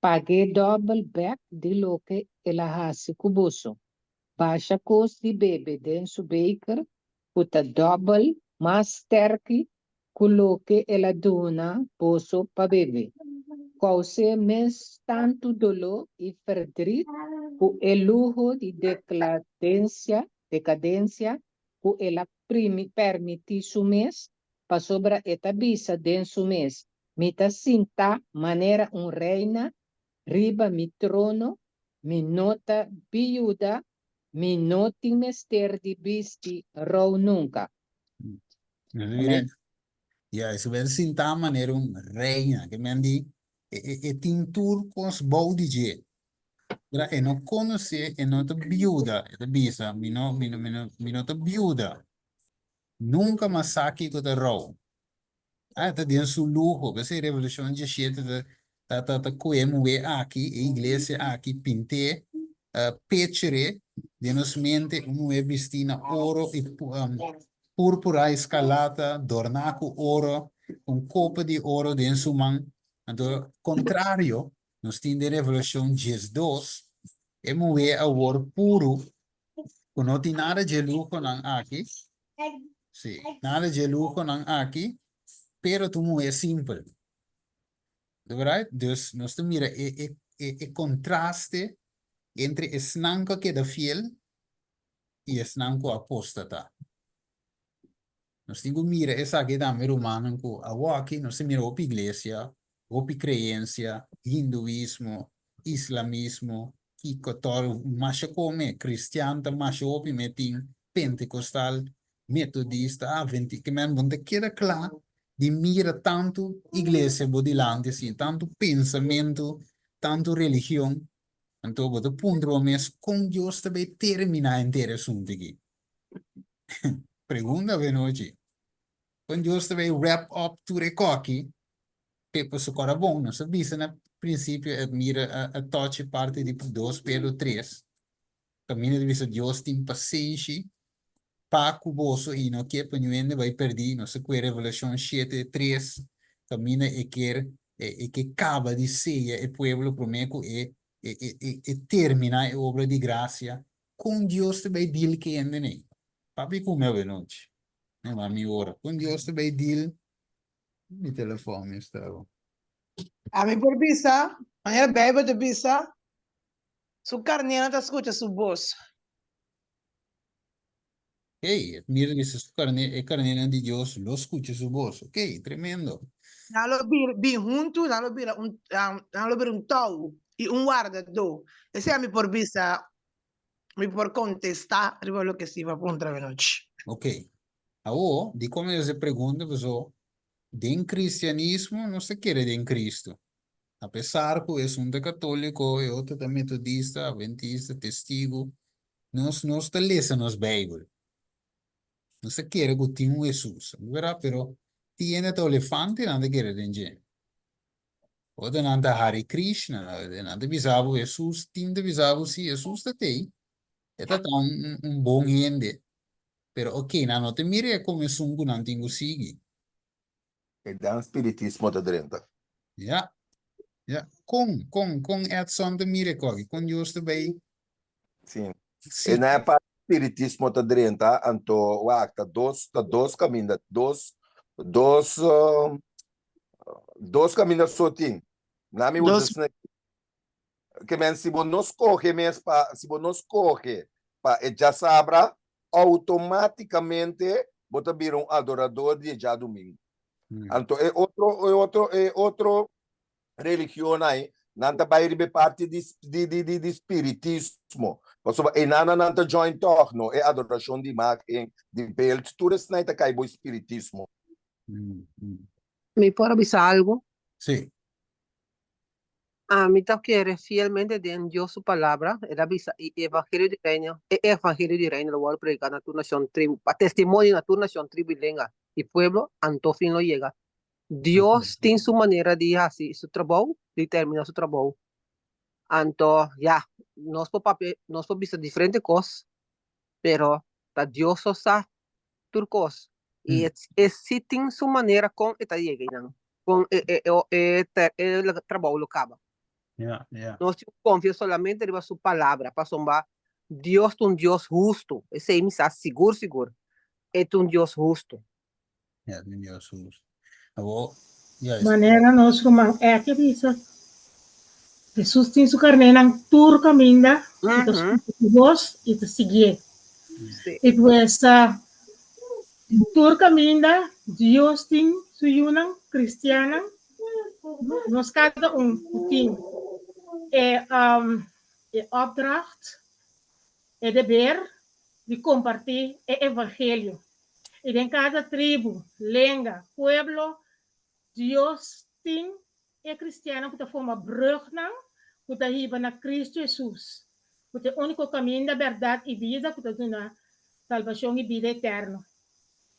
pag'é dòbel bèk di loke el a hasi ku boso. Basha kos di bebe den su beker ku ta dòbel mas stèrki ku loke el a duna boso pa bebe. Kous'é mes tantu doló i ferdrit ku e luho di dekladensia, dekadensia, ku el a permití su mes, pasobra e ta bisa den su mes, Mi ta sintá manera un reina riba mi trono, mi no ta biuda, mi no tin mester di bisti rou nunka. Amen. Ya, e su ben sintá manera un reina, ke men di, e, e, e tin tur kos bou di dje. Ora e no konosé, e no ta biuda, e ta bisa, mi no, mi no, mi no, mi no ta biuda. Nunka mas sa kiko ta rou. Ah, ta den su luho. P'esei Revelashon 17 ta, ta, ta, ta koe muhé aki, e iglesia aki, pint'é, uh, picture den nos mente un muhé bistí na oro i um, púrpura i skarlata, dorná ku oro, un kopa di oro den su man. Anto, kontrario, nos tin den Revelashon 12, e muhé awor puru, ku no tin nada dje luhonan aki, sí, nada dje luhonan aki, pero ta un muhé simpel. Right? Dus nos ta mira e, e, e, e kontraste entre esnan ku a keda fiel i esnan ku a apostatá. Nos tin ku mira esaki tambe rumannan ku awoki nos ta mira hopi iglesia, hopi kreensia, hinduismo, islamismo, kiko tòg masha kome, kristian ta masha hopi me tin, pentekostal, metodista, adventista, ke men bo no ta keda kla di mira tantu iglesia bo dilanti asin, tantu pensamentu, tantu religion. Anto bo ta puntra bo mes kon Dios ta bay terminá henter e asuntu aki. Pregunta avenochi. Kon Dios ta bay wrap up tur e koki p'e pasobra kòrda bon nos a bisa na prinsipio Edmira a a touch e parti di dos Pedro tres kaminda ta bisa Dios tin pasenshi pa ku boso i no ke pa niun hende bai pèrdí. Nos a kue Revelashon shete tres kaminda e kier e ke kaba di seya e pueblo promé ku e e terminá e obra di grasia. Kon Dios ta bai deal ku e hende nei? Papia ku mi avenochi. Mi mami ora. Kon Dios ta bai deal? Mi telefòn mi sta. Ami por bisa, manera Beibel ta bisa, Su karnénan ta skucha su bos. Ey, mira dice su carne, e carnenan di Dios lo scucha su voz. Ok, tremendo. Nan lo bir, bin huntu, nan lo bira un, nan lo bira un tou i un wardadó. Esei ami por bisa, mi por kontestá riba loke Steve a puntra avenochi. Ok. Awor, dikon mi hasi e pregunta? Pasobra den kristianismo nos ta kere den Kristu. Apesar ku esun ta katóliko, e otro ta metodista, adventista, testigu, nos nos ta lesa nos Beibel. Nos ta kere ku tin un Hesus, berdad? Pero tin hende ta olefante nan ta kere den dje. Otronan ta Hare Krishna, nan ta bisa bo Hesus, tin ta bisa bo si Hesus ta tei, e ta ta un un bon hende. Pero oke, nan no ta mir'é komo esun ku nan tin ku sigui. E dan spiritismo ta drenta. Ja, ja. Kon, kon, kon Edson ta mira e koki? Kon Dios ta bay? Sí. Sí. E na e parti spiritismo ta drenta, anto wak, ta dos, ta dos kaminda, dos, dos, dos kaminda so tin. Na mi usa Dos. esnan. Ke men si bo no skohe mes pa, si bo no skohe pa e djasabra, outomátikamente bo ta bira un adorador di e djadumingu. Anto e otro, e otro, e otro religion ai, nan ta bai riba e parti di, di, di, di, di spiritismo. Pasobra einan nan ta join tòg, no? E adorashon di imágen, di beeld, tur esnan ta kai bo spiritismo. Mi por a bisa algu? Sí. Ami ta kere fielmente den Dios su Palabra. El a bisa, E evangelio di reino, e evangelio di reino lo wòrdu prediká na tur nashon, tribu, pa testimonio na tur nashon, tribu i lenga i pueblo, anto fin lo yega. Dios tin su manera di hasi su trabou, di terminá su trabou. Anto, ya, nos por papia, nos por bisa diferente kos, pero ta Dios so sa tur kos. I e, e sí tin su manera kon e ta yega einan. Kon e e e e e trabou lo kaba. Ja, ja. Nos tin ku konfia solamente riba su palabra, pasobra Dios ta un Dios hustu. Esei mi sa sigur sigur. E ta un Dios hustu. Ja, ta un Dios hustu. Awor, juist. Manera nos ruman Eke bisa, Hesus tin su karnénan tur kaminda i ta skucha su bos i ta siguié. I pues tur kaminda Dios tin su yunan, kristiannan, nos kada un ku tin e e opdracht, e deber di kompartí e evangelio. I den kada tribu, lenga, pueblo, Dios tin E kristiannan ku ta forma brùgnan ku ta hiba na Kristu Hesus, ku ta e úniko kaminda, bèrdat i bida ku ta duna salbashon i bida eterno.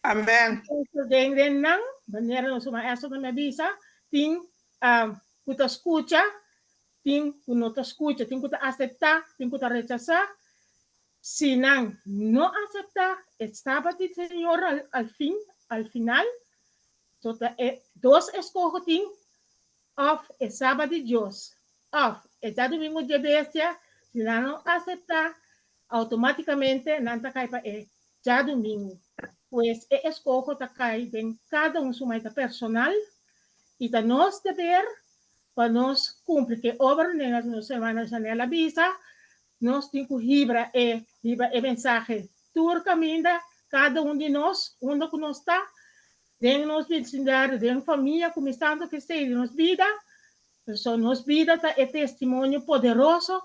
Amèn. Den den nan, manera nos ruman Esther tambe a bisa, tin ku ta skucha, tin ku no ta skucha, tin ku ta aseptá, tin ku ta rechasá. Si nan no aseptá e Sabat di Señor al fin, al final, So ta e dos eskoho tin, òf e Sabat di Dios òf e djadumingu dje bestia, si nan no aseptá, outomátikamente nan ta kai pa e djadumingu. Pues e eskoho ta kai den kada un su maita personal i ta nos deber pa nos kumpli ku e obra manera nos hermana Janelle a bisa, nos tin ku hibra e hiba e mensahe tur kaminda, kada un di nos, unda ku nos ta, den nos bisindario, den famia, kuminsando ku esei den nos bida, pasobra nos bida ta e testimonio poderoso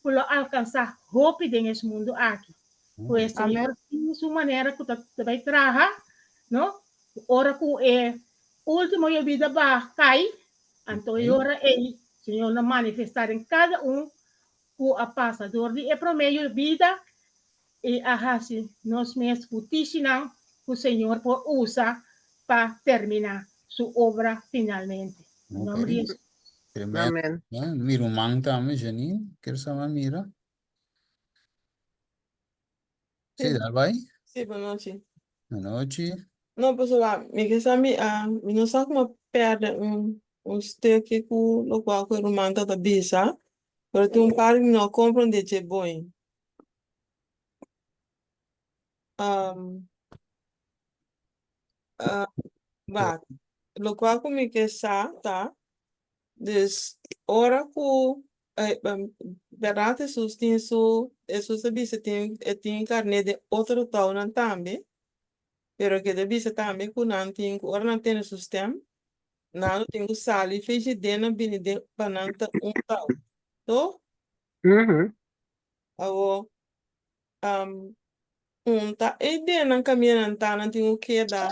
ku lo alkansá hopi den es mundu aki. Pues Señor tin su manera ku ta bai traha, no? Ora ku e último yobida ba kai, anto e ora ei Señor lo manifestá den kada un. ku a pasa dor di e promé yobida i a hasi nos mes futishinan ku Señor por usa pa terminá Su obra finalmente. Na nòmber di Ok. Hesus. Tremendo. Amen. Ja, mi ruman tambe, Janine, kier sa mas mira? Sí, Sí, dal bai. sí, buenas noches. Anochi. No, pasobra mi ke sa mi a mi no sa kuma perde un un stukje ku lokual ku e ruman ta ta bisa, pero tin un par mi no a komprende dje bon. Um, uh, wak, lokual ku mi ke sa ta, dus ora ku eh, bèrdat Hesus tin su, Hesus a bisa tin e tin karné den otro tounan tambe, pero ke ta bisa tambe ku nan tin ku ora nan tene su stèm, nan lo tin ku sali fechi den nan bini den pa nan ta un tou, toh? Awor, un ta e den nan kaminda nan ta nan tin ku keda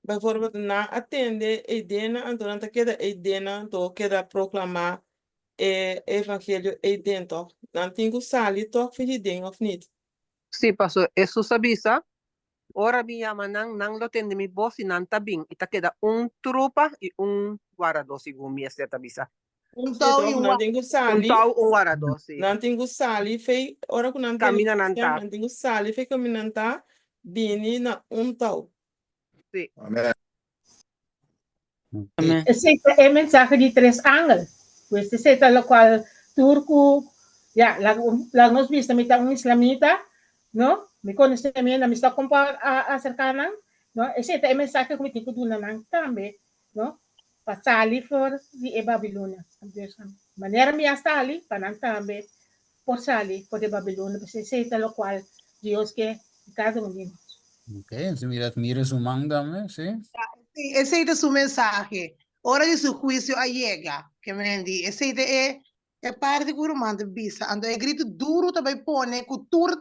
Bijvoorbeeld nan a tende e ideanan, anto nan ta keda e ideanan, anto keda proclama e evangelio eiden toch? Nan tin cu sali toch for di den of niet? Sí, paso Hesus a bisa, Ora mi yama nan, nan lo tende mi bos i nan ta bin, i ta keda un trupa i un waradó, segun mi Esther ta bisa. Un Sí, tou toch? i un Nan tin cu Un sali, tou, un waradó, sí. nan tin cu sali fei, ora cu nan tende Camina nan bos, ta. nan tin cu sali fei camina nan ta, bini na un tou. Sí. Amen. Amen. Esei ta e mensahe di tres angel. Pues esei ta locual tur cu, ya, laga laga nos bisa mi ta un islamita, no? Mi conoce mi hende, mi sa con por a acerca nan, no? Esei ta e mensahe cu mi tin cu duna nan tambe, no? Pa sali for di e Babilonia. Dus, manera mi a sali, pa nan tambe por sali for di e Babilonia. Pues esei ta locual Dios ke di cada un di nos. Ok, entonces mira, mira su man tambe, sí. Sí, esei ta su mensahe. Ora di su huisio a yega, ke men di, esei ta e e parti ku ruman ta bisa. Anto e gritu duru ta bai pone ku tur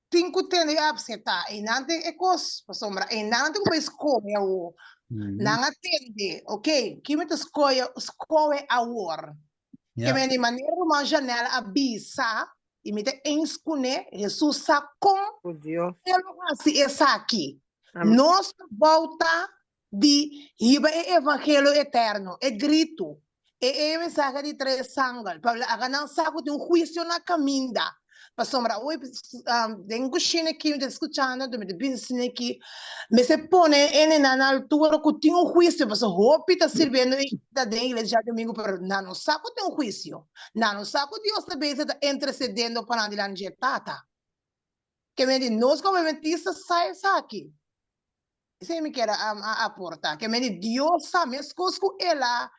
tin ku tende i apseptá. Einan tin e kos, pasobra einan tin ku bai skohe awor. Nan a tende, ok, ki mi ta skohe skohe awor? Ke men di manera ruman Janelle a bisa, i mi ta eens kuné, Hesus sa kon e lo hasi esaki. Nos trabou ta di hiba e evangelio eterno, e gritu, e e mensahe di tres angel, pa laga nan sa ku tin un huisio na kaminda. Pasobra awe den kushina aki mi ta skuchando, anto mi ta bisa asina aki, mester pone e hendenan na altura ku tin un huisio, pasobra hopi ta sirbiendo i ta den iglesia djadumingu, pero nan no sa ku tin un huisio. Nan no sa ku Dios ta bezig ta intercediendo pa nan dilanti dje Tata. Ke men di nos komo adventista sa esaki. Esei mi kier a aporta. Ke men di Dios sa meskos ku el a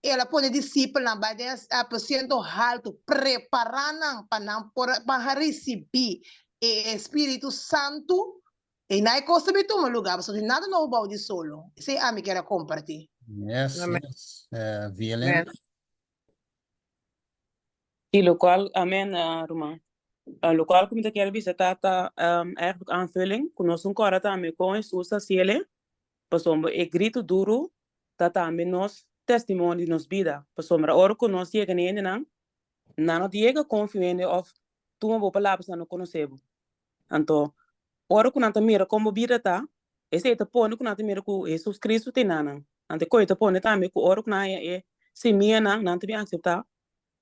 el a pone disipelnan bai den e aposento haltu prepara nan pa nan por pa risibí e Espíritu Santu. E na e kos ta bin tuma lugar pasobra tin nada nobo bou di solo. Esei ami kier a kompartí. Yes, Amen. yes. Vielen. Amen. Y locual, amen, ruman. Locual cu mi ta kier bisa ta ta eigenlijk aanvulling cu nos un cora tambe con Hesus ta haciele, pasobra e grito duro ta tambe nos testimonio di nos bida, pasobra ora cu nos yega na e hendenan, nan no ta yega confia un hende of tuma bo palabra si nan no conoce bo. Anto, ora cu nan ta mira con bo bida ta, esey ta pone cu nan ta mira cu Hesus Cristo ta na nan. Anto e koe ta pone tambe cu ora cu nan haya e simianan, nan ta bin acepta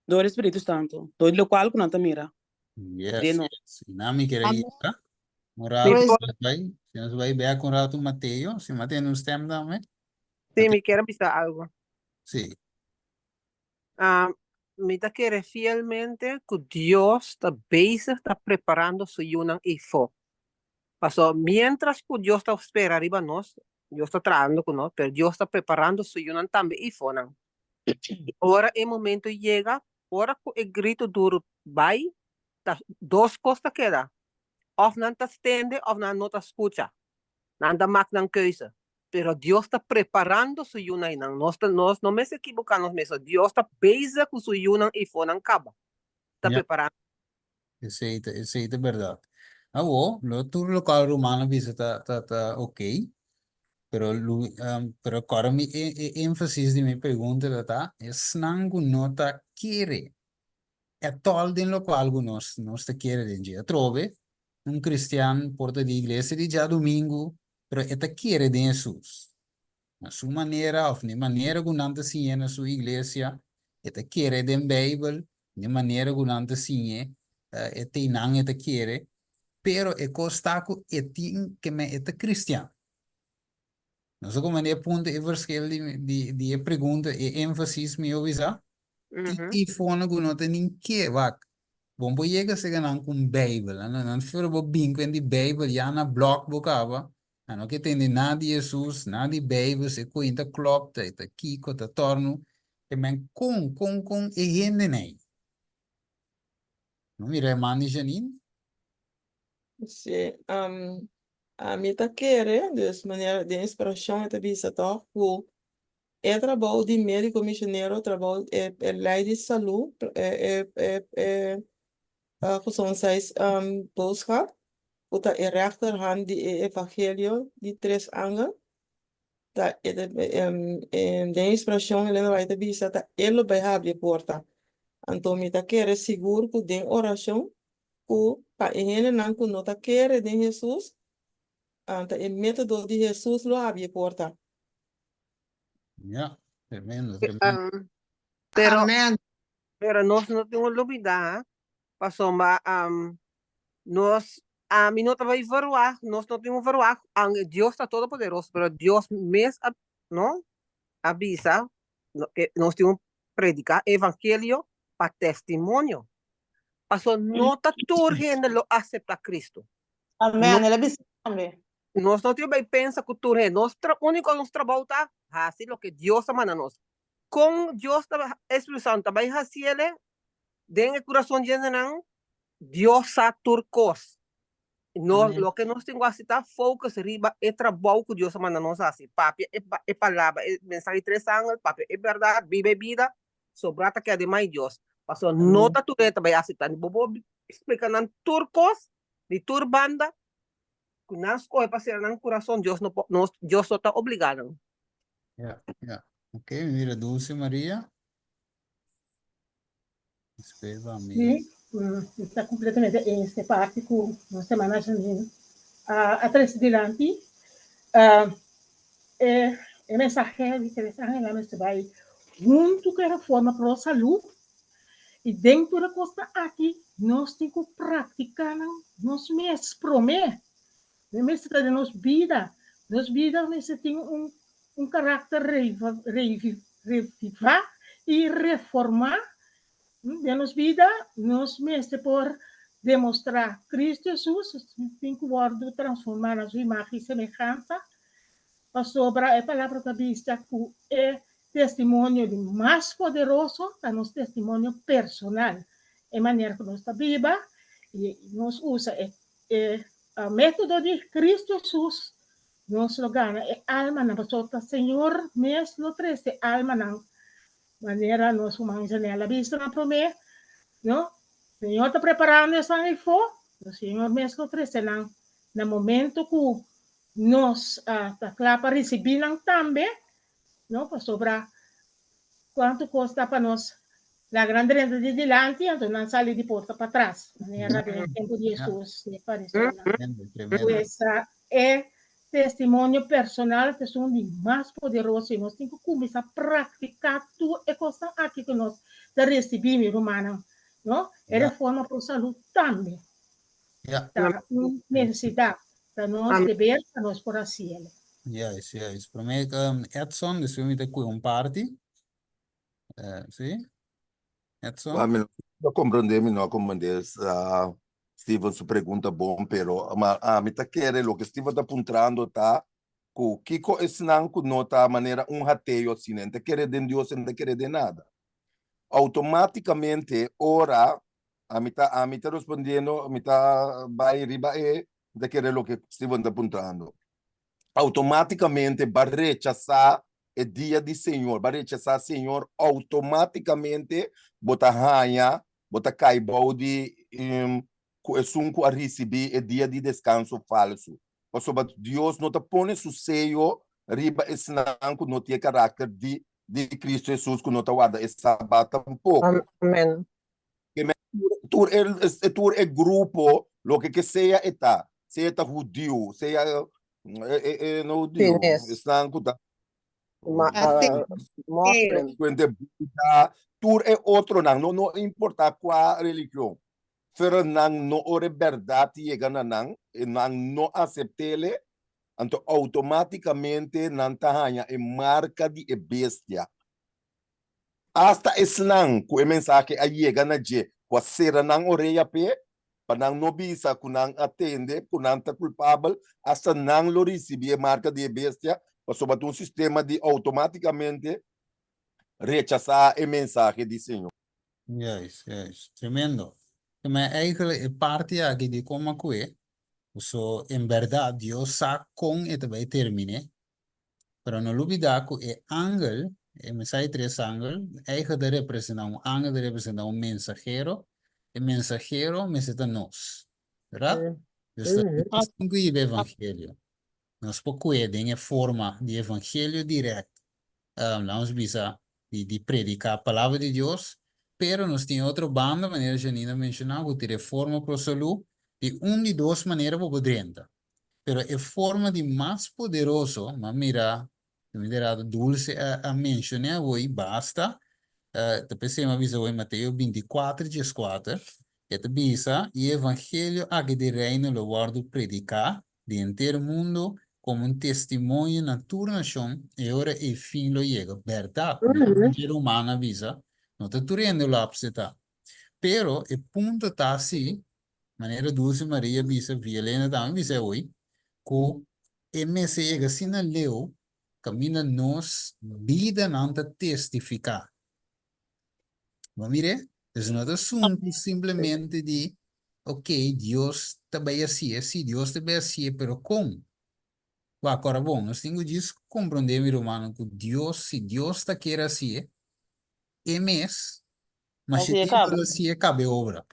dor e Spiritu Santo, dor di locual cu nan ta mira Yes, den nos. yes. I nan mi kere Amen. yega. Un rato Praise nos bai. Si nos bai bek un rato Mateo, si Mateo un stem tambe. Sí, mi kier bisa algo. Sí. Ah, mi ta kere fielmente ku Dios ta bezig ta preparando su yunan eifó. Paso mientras ku Dios ta spera riba nos, Dios ta trahando ku nos, pero Dios ta preparando su yunan tambe eifónan. I ora e momento yega, ora ku e grito duru bai, ta dos kos ta keda, òf nan ta stende òf nan no ta skucha. Nan ta mak nan keuze. Pero Dios ta preparando su yunan einan. Nos ta, nos no mester ekiboká nos mes. Dios ta bezig ku su yunan eifonan kaba. Ta Ja. preparando. Esei ta, esei ta bèrdat. Awo, lo tur lokal rumannan bisa ta, ta, ta okey. Pero lu pero kòrda mi e e énfasis di mi pregunta ta ta esnan ku no ta kere ètòl den lokual ku nos nos ta kere den dje. Atrobe un kristian por ta di iglesia di djadumingu pero e ta kere den Hesus. Na su manera òf na e manera ku nan ta siñ'é na su iglesia, e ta kere den Beibel, na e manera ku nan ta siñ'é, e teinan e ta kere, pero e kos ta ku e tin ke men e ta kristian. Nos a kuminsá e punto e verschil di di di e pregunta, e énfasis mi a bisa, tin eifonan ku no ta nin ke, wak, bo no por yega serka nan ku un Beibel, nan ta bo bin ku di Beibel ya na blòk bo kaba, Nan no ke tende nada di Hesus, nada di Beibel, si e koin ta klòp, ta ta kiko, ta tòrnu. E men kon, kon, kon e hendenan ei? No mira e man di Janine? Sí, um, ami ta kere, dus manera den inspirashon e ta bisa tòg ku e trabou di médiko misionero, trabou e e lei di salú, e e e e gezondheidsboodschap, ku ta e rechterhand di e evangelio di tres angel, ta e den inspirashon Elena White ta bisa ta e lo bai habri e porta. Anto mi ta kere sigur ku den orashon ku pa e hendenan ku no ta kere den Hesus, ta e metodo di Hesus lo habri e porta. Ja, tremendo, tremendo. Pero, Amen. pero nos no tin un lubidá, pasobra nos, ami no ta bai verwagt, nos no tin un verwagt, aunke Dios ta todopoderoso, pero Dios mes a, no, a bisa ke nos tin un prediká evangelio pa testimonio. Pasobra no ta tur hende lo aseptá Cristo. Amen, el a bisa tambe. Nos no tin bai pensa ku tur hende, nos úniko nos trabou ta hasi loke Dios a manda nos. Kon Dios ta, e Spiritu Santu ta bai hasiele den e kurason di hendenan? Dios sa tur kos. No, loke nos tin ku hasi ta focus riba e trabou ku Dios a manda nos hasi. Papia e, e palabra, e mensahe di tres angel, papia e bèrdat, biba e bida, sobrá ta keda den man di Dios. Pasobra no ta tur hende ta bai aseptá. Bo por splika nan tur kos, di tur banda, ku nan skohe pa sera nan kurason, Dios no por, nos, Dios no ta obligá nan. Ja, ja. Ok, mi mira Dulce Maria. Espera mi. Sí, mi ta completamente eens e parti ku nos hermana Janine a, a trese dilanti. Uh, e, e mensahe di Tres Angelnan mester bai huntu ku e reforma pro salú. I den tur e kosnan aki nos tin ku praktiká nan nos mes promé. Nan mester ta den nos bida. Nos bida mester tin un un karakter revivá i reformá. Den nos bida nos mester por demostrá Cristo Hesus tin ku wòrdu transformá na su imágen i semehansa, pasobra e Palabra ta bisa ku e testimonio di mas poderoso ta nos testimonio personal, e manera ku nos ta biba i nos usa e e método di Cristo Hesus, nos lo gana e almanan, pasobra ta Señor mes lo trese almanan, manera nos ruman Janel a bisa na promé, no? Señor ta preparando esnan eifó, pero Señor mes lo trese nan na momento ku nos ta kla pa risibí nan tambe, no? Pasobra Cuanto cos ta pa nos laga nan drenta di dilanti, anto nan sali di porta patras, manera den e tempo di Jesus e fariseonan. Pues e testimonio personal ta esun di mas poderoso i nos tin cu cuminsa practica tur e cosnan aki cu nos ta ricibi, mi rumannan, no? E reforma pro salud tambe ta un necesidad, ta nos deber pa nos por haciele. Juist, juist. Promé Edson, despues mi ta kue un parti. Sí? Edson? Wa mi no a komprondé, mi no a komprondé Steven su pregunta bon, pero ma ami ta kere loke Steven ta puntrando ta ku kiko esnan ku no ta manera un hateo asina, e no ta kere den Dios, e no ta kere den nada. Outomátikamente ora ami ta ami ta respondiendo, mi ta bai riba e, mi ta kere loke Steven ta puntrando. Automáticamente ba rechasá e dia di Señor, ba rechasá Señor, automáticamente bo ta haña, bo ta kai bou di ku esun ku a risibí e dia di deskanso falsu. Pasobra Dios no ta pone su seyo. riba esnan ku no tin e karakter di di Kristu Hesus ku no ta warda e Sabat tampoko. Amen. Tur e tur e grupo loke ke sea e ta, sea ta hudiu, sea e no hudiu, esnan ku ta Moslim. Kuente Buda, tur e otronan, no no importa kua religion, pero nan no ora e bèrdat yega na nan, nan no asept'ele, anto outomátikamente nan ta haña e marka di e bestia. Asta esnan ku e mensahe a yega na dje, ku a sera nan orea p'e, pa nan no bisa ku nan a tende ku nan ta kulpabel, asta nan lo risibí e marka di e bestia, pasobra ta un sistema di outomátikamente rechasá e mensahe di Señor. Juist, juist. Tremendo. Ma eigenlijk e parti aki di kon a kue, so en bèrdat Dios sa kon e ta bai terminé, Pero no lubida ku e angel, e mensahe tres angel, eigen ta representa un angel ta representa un mensahero, e mensahero mester ta nos, berdad? Dus ta nos tin ku hiba e evangelio. Nos por kue den e forma di evangelio direct, lanos bisa di di prediká palabra di Dios, pero nos tin e otro banda, manera Janine a menshoná, ku tin reforma pro salú, di un di dos manera bo por drenta. Pero e forma di mas poderoso, m'a mira, mi ta rato Dulce a a mencion'é awoi, basta, ta p'esei m'a bisa awoi Mateo bintikuater dieskuater, e ta bisa, I e evangelio aki di reino lo wòrdu prediká den henter mundu komo un testimonio na tur nashon, e ora ei fin lo yega. Bèrdat, manera humano a bisa, no ta tur hende lo apseptá. Pero e punto ta si, manera Dulce Maria bisa, Violena tambe bisa hoy, ku e mester yega asina leu kaminda nos bidanan ta testifiká. Bo a mir'é? Dus no ta asuntu simplemente di, ok, Dios ta bai hasié, sí, Dios ta bai hasié, pero kon? Wak, ora bon, nos tin ku djis komprondé, mi rumannan, ku Dios, si Dios ta kere hasié, E mes, masha Hasié dia kaba. lo hasié kaba e obra.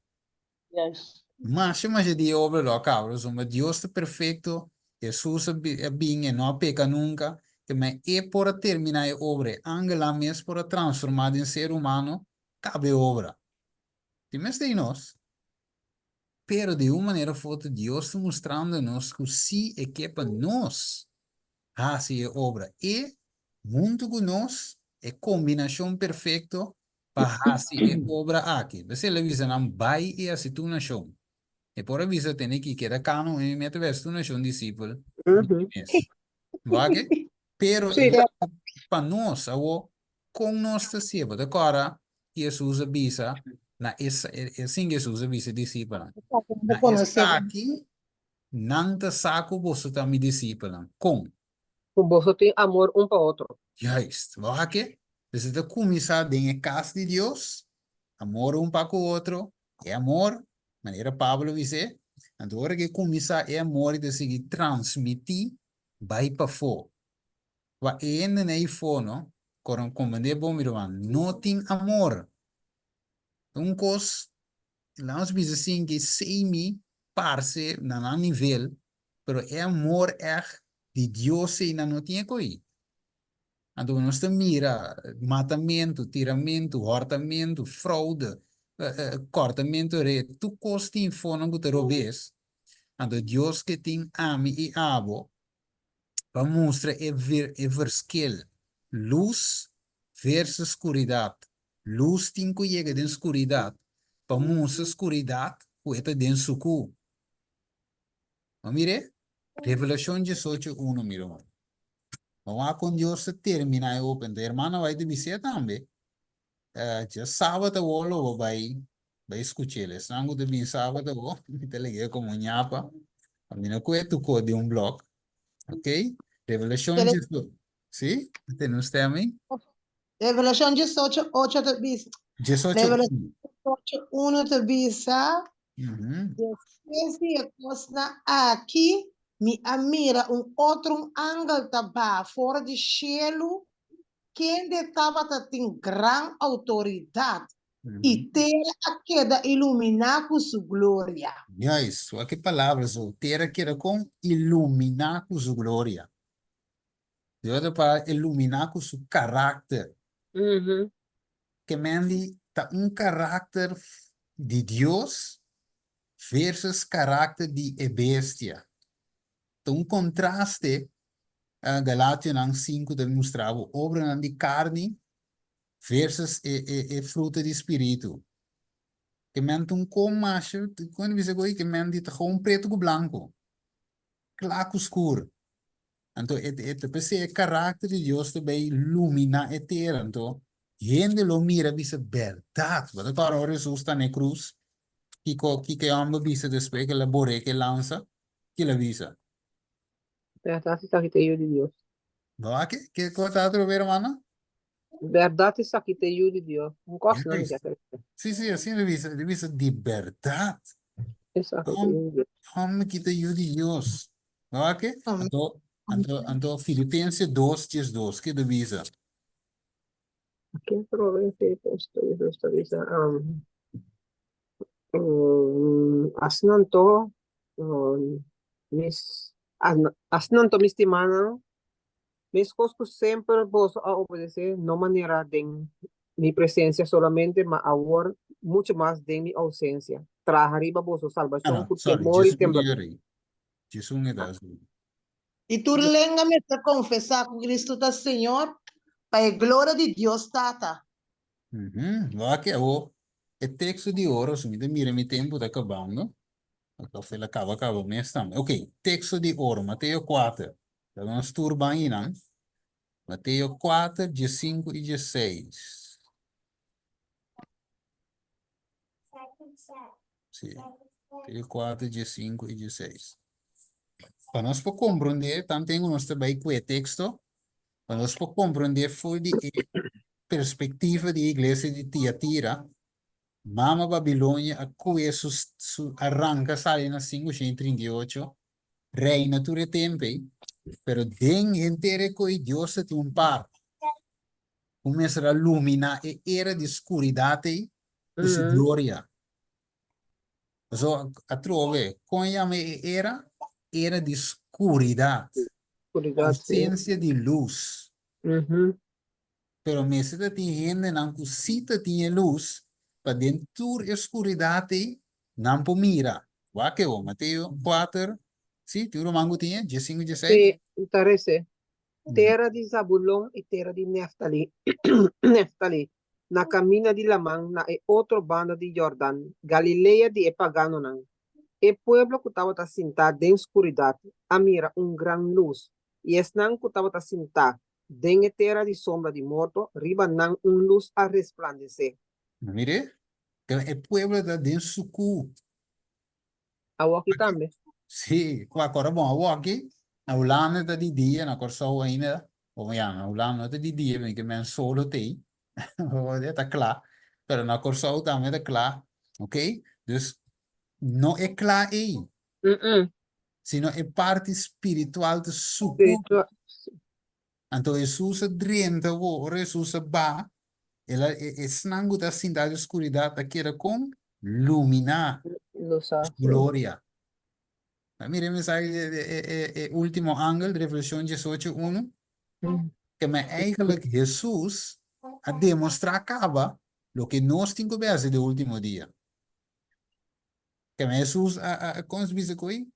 Yes. Masha masha dia e obra lo a kaba, pasobra Dios ta perfekto, Hesus a a bin, e no a peka nunka, te ma e por a terminá e obra, e angelnan mes por a transformá den ser humano, kaba e obra. Tin mester di nos. Pero di un manera of otro Dios ta mustrando nos ku si e ke pa nos hasi e obra, e huntu ku nos, e kombinashon perfekto pa hasi e obra aki. P'esei el a bisa nan, Bai i hasi tur nashon. E por a bisa tene ki keda kano i mi mete bai hasi tur nashon disipel di mi mes. Wak? Pero e pa nos awor Kon nos ta siña? Bo ta kòrda ki Hesus a bisa na e sin ku Hesus a bisa e disipelnan, Na esaki nan ta sa ku boso ta mi disipelnan. Kon? Ku boso tin amor un pa otro. Juist. Bo wak ke? Pues e ta kuminsá den e kas di Dios, amor un pa ku otro, e amor, manera Pablo a bis'é, anto ora ku e kuminsá e amor e ta sigui transmití bai pafó. Wa e hende na ifo no, koron komprendé bon mi ruman, no tin amor. Ta un kos, laga nos bisa sin ke semi parse na nan nivel, pero e amor ègt di Dios ei nan no tin e ko'i. Anto nos ta mira matamentu, tiramentu, hòrtamentu, froude, kòrtamentu ret, tur kos tin ifonan ku ta robes. Anto Dios ke tin ami i abo pa mustra e e verschil, lus versus skuridat. Lus tin ku yega den skuridat pa mustra skuridat ku e ta den sukú. Bo mir'é? Revelashon diesocho unu, mira un. Bo wak kon Dios ta terminá e open. Ta hermano bai ta bis'é tambe. Djasabat awor lo bo bai bai skuch'el. Esnan ku ta bin sabat awor, mi ta lag'é komo ñapa. A mi no kue tukó di un blòk. Ok? Revelashon diesocho. Sí? A tene un stèm ei? Revelashon diesocho ocho ta bisa. Diesocho Revelashon unu. diesocho unu ta bisa, Despues di e kosnan aki, mi a mira un otro un angel ta baha for di shelu kende tabata tin gran outoridat, i tera a keda iluminá ku su gloria. Juist, wak e palabra so, tera keda kon iluminá ku su gloria. Dios ta para iluminá ku su karakter. Ke men di ta un karakter di Dios versus karakter di e bestia. Ta un kontraste, Galationan sinku ta mustra bo, obranan di karni versus e e e fruta di spiritu. Ke men ta un kon masha, kon ta bisa ku ke men di ta gewoon pretu ku blanku. Kla ku skur. Anto e e ta p'esei e karakter di Dios ta bai luminá e tera. Anto hende lo mira bisa, Bèrdat! Bo ta kòrda ora Hesus ta na e krus? Kiko kiko e hòmber bisa despues ku el a bor'é ku e lansa? Ki el a bisa? Bèrdat esaki ta e Yu di Dios. Bo a ke? Ke kos ta atrobe, hermano? Bèrdat esaki ta e Yu di Dios. Un kos no mi ke kere. Sí, sí, asina el a bisa. El a bisa di bèrdat. Esaki ta e Yu di Dios. Hòmber ki ta Yu di Dios. Bo a ke? Anto, anto, anto Filipense dos 12, ke ta bisa? Ke atrobe Filipense dos ta bisa? Asina anto, mis, asina anto mi stimanan, meskos ku semper boso a obedesé, no manera den mi presensia solamente, ma awor muchu mas den mi ousensia, traha riba boso salbashon ku temor i temblador. I tur lenga mester konfesá ku Kristu ta Señor, pa e gloria di Dios Tata. Wak awor e teksto di oro, si mi ta mira mi tempu ta kabando, of el a kaba kaba mes tambe. Ok, teksto di oro, Mateo kuater. Ta nos tur ban einan. Mateo kuater, diesinku i diesseis. Sí, Mateo kuater, diesinku i diesseis. Pa nos por komprondé, tanten ku nos ta bai ku e teksto, pa nos por komprondé for di e perspektiva di e iglesia di Tiatira, Mama Babilonia a kue su su a ranka sali na 538, reina tur e tempu ei, pero den henter e koe Dios ta tin un par ku mester a luminá e era di skuridat ei ku su gloria. Pasobra atrobe, kon yama e era? Era di skuridat, ousensia di lus. Pero mester ta tin hendenan ku si ta tin e lus, pa den tur e skuridat ei nan por mira. Wak e ho, Mateo kuater, si, tin un ruman ku tin e, diesinku, dieseis? Si, ta rese. Tera di Zabulon i tera di Neftali, Neftali, na kaminda di laman na e otro banda di Jordan, Galilea di e paganonan. E pueblo ku tabata sintá den skuridat a mira un gran lus, i esnan ku tabata sintá den e tera di sombra di morto, riba nan un lus a resplandesé. Mir'é, e pueblo ta den sukú. Awoki tambe. Sí, ku a kòrda bon awoki, na Hulanda ta di dia, na Kòrsou ainda, bon ya, na Hulanda no ta di dia, mi ke men solo t'ei, ta kla, pero na Kòrsou tambe ta kla, ok? Dus no e kla ei, sino e parti spiritual ta sukú. Anto Hesus a drenta bo, ora Hesus a ba, el a, e, esnan ku ta sintá den skuridat a keda kon luminá Lusá, su sí. gloria. A mira e mensahe di e, e, e, e último angel, Revelashon 18, unu, ke men eigenlijk Hesus a demostrá kaba loke nos tin ku bese den último dia. Kema Hesus a, a, a kon bisa ku ei?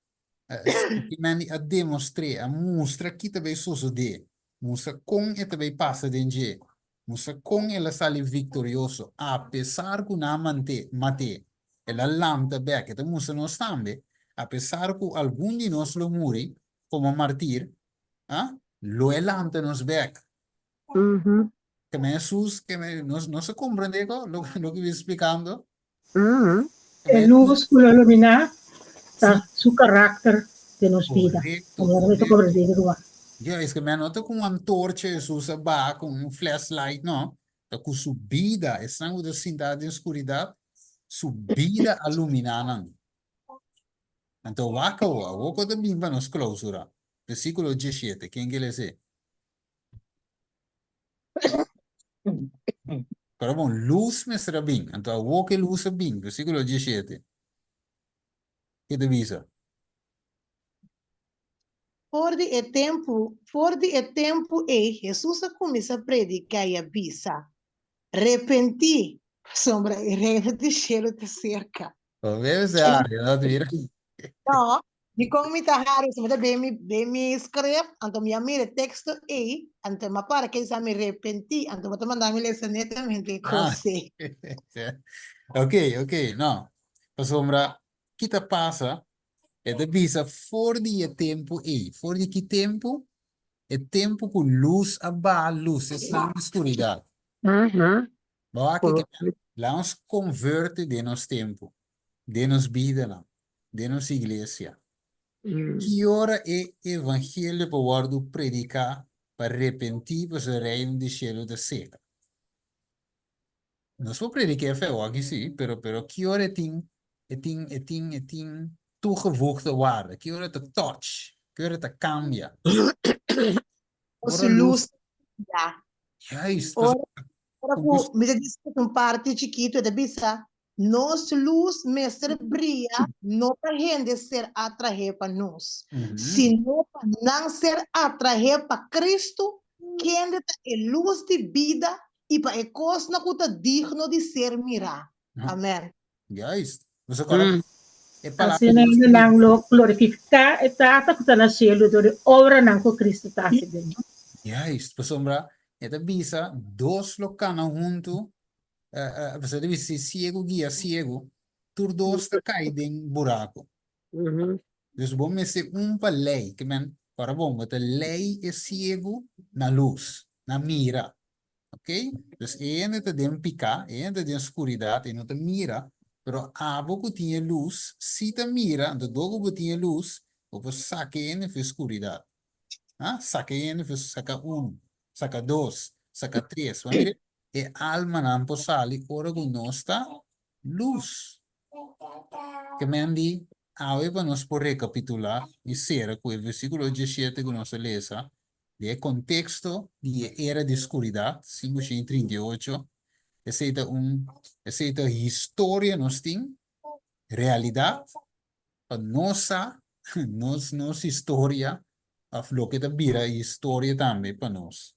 Kimendi a demostr'é, a mustra ki ta bai sosodé, mustra kon e ta bai pasa den dje, mustra kon el a sali viktorioso apesar ku nan a mant'é, mat'é. El a lanta bèk. E ta mustra nos tambe, apesar ku algun di nos lo muri komo martir, a, lo e lanta nos bèk. Kema Hesus, kema, nos, nos a komprendé ko loke, loke mi ta splikando? E lus ku lo iluminá ta su karakter den nos bida. Korekto, Manera mi ta korekto. komprendé ruman. Ya, es ke mi a nota ku un antorcha Hesus a baha ku un flashlight, no. Ta ku su bida, esnan ku ta sintá den skuridat, su bida a luminá nan. Anto wak awor, awor ku ta bin pa nos klousura. Versíkulo 17, ken ke les'é? Pero bon, lus mester a bin. Anto awor ke lus a bin, versíkulo 17. Ke ta bisa? For di e tempu, for di e tempu ei Hesus a kuminsá prediká i a bisa, Repentí, pasobra e Reino di shelu ta serka. Bo bebe se hari, no mira. No, dikon mi ta hari? Mi ta den mi, den mi script, anto mi a mira e teksto ei, anto mi a para ke sa mi repentí, anto bo ta manda mi lesa netamente e Ah, kos ei. ok, ok, no. Pasobra, ki ta pasa? E ta bisa for di e tempu ei. For di ki tempu? E tempu ku lus a baha lus esnan den skuridat. Bo a kiko Laat nos konverti den nos tempu, den nos bidanan, den nos iglesia. Ki ora e evangelio por wòrdu prediká pa repentí pasobra e reino di shelu ta seka? Nos por prediká e fe awor sí, pero pero ki ora e tin e tin e tin e tin toegevoegde waarde? Ki ora e ta touch? Ki ora e ta kambia? Nos Ora lus lus ya. Juist, Ora, pasobra ora ku ku nos mi ta diskuti un parti chikitu, e ta bisa, nos lus mester bria no pa hende ser atraé pa nos, sino pa nan ser atraé pa Kristu, kende ta e lus di bida i pa e kosnan ku ta digno di ser mirá. Amèn. Juist. Nos a kòrda e palabra Asina di Dios hende nan lo glorifiká e Tata ku ta na shelu dor di obranan ku Kristu ta hasi den nan. Juist. Pasobra e ta bisa, dos lo kana huntu, pasobra e ta bisa si siegu guia siegu, tur dos ta kai den buraku. Dus bo mester un pa lei, ke men, ora bon, bo ta lei e siegu na lus, na mira. Ok? Dus e hende ta den piká, e hende ta den skuridat, e no ta mira, pero abo ku tin e lus si ta mira, anto dor ku bo tin e lus, bo por saka e hende for e skuridat. Ha? Saka e hende for, saka un, saka dos, saka tres. Bo a mira? E almanan por sali ora ku nos ta lus. Ke men di, awe pa nos por rekapitulá i sera ku e versíkulo diesshete ku nos a lesa, Den e konteksto di e era di skuridat, 538, esei ta un, esei ta historia nos tin, realidat, pa nos sa nos nos historia òf loke ta bira historia tambe pa nos.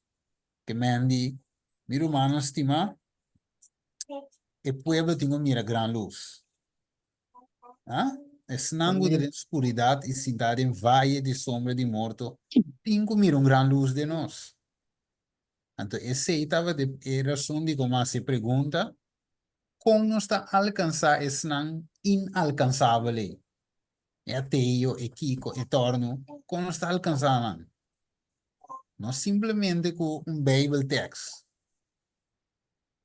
Ke men di, mi rumannan stimá, e pueblo tin ku mira gran lus. Ah? Esnan ku ta den skuridat i sintá den vaye di sombra di morto tin ku mira un gran lus den nos. Anto esei tabata e rason dikon a hasi e pregunta, Kon nos ta alkansá esnan inalkansabel ei? E ateo, e kiko, e tòrnu, kon nos ta alkansá nan? No simplemente ku un Bijbeltekst.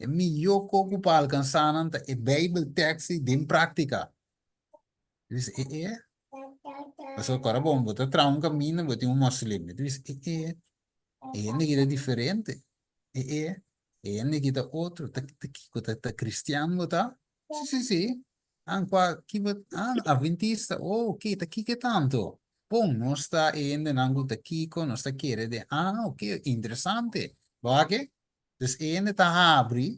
E mihó ko ku pa alkansá nan ta e Bijbel tekst ei den práktika. E bisa, e e. Pasobra ku ora bon bo ta traha un kaminda bo tin un moslim. E ta bisa, e e, e hende aki ta diferente. E e, e hende aki ta otro. Ta ta kiko? Ta ta kristian bo ta? Si si si. An kua ki bo an adventista. Oh oke, ta kiko e tanto? Bon, nos ta e hendenan ku ta kiko, nos ta kere den ah oke, interesante. Bo wak e? Dus e hende ta habri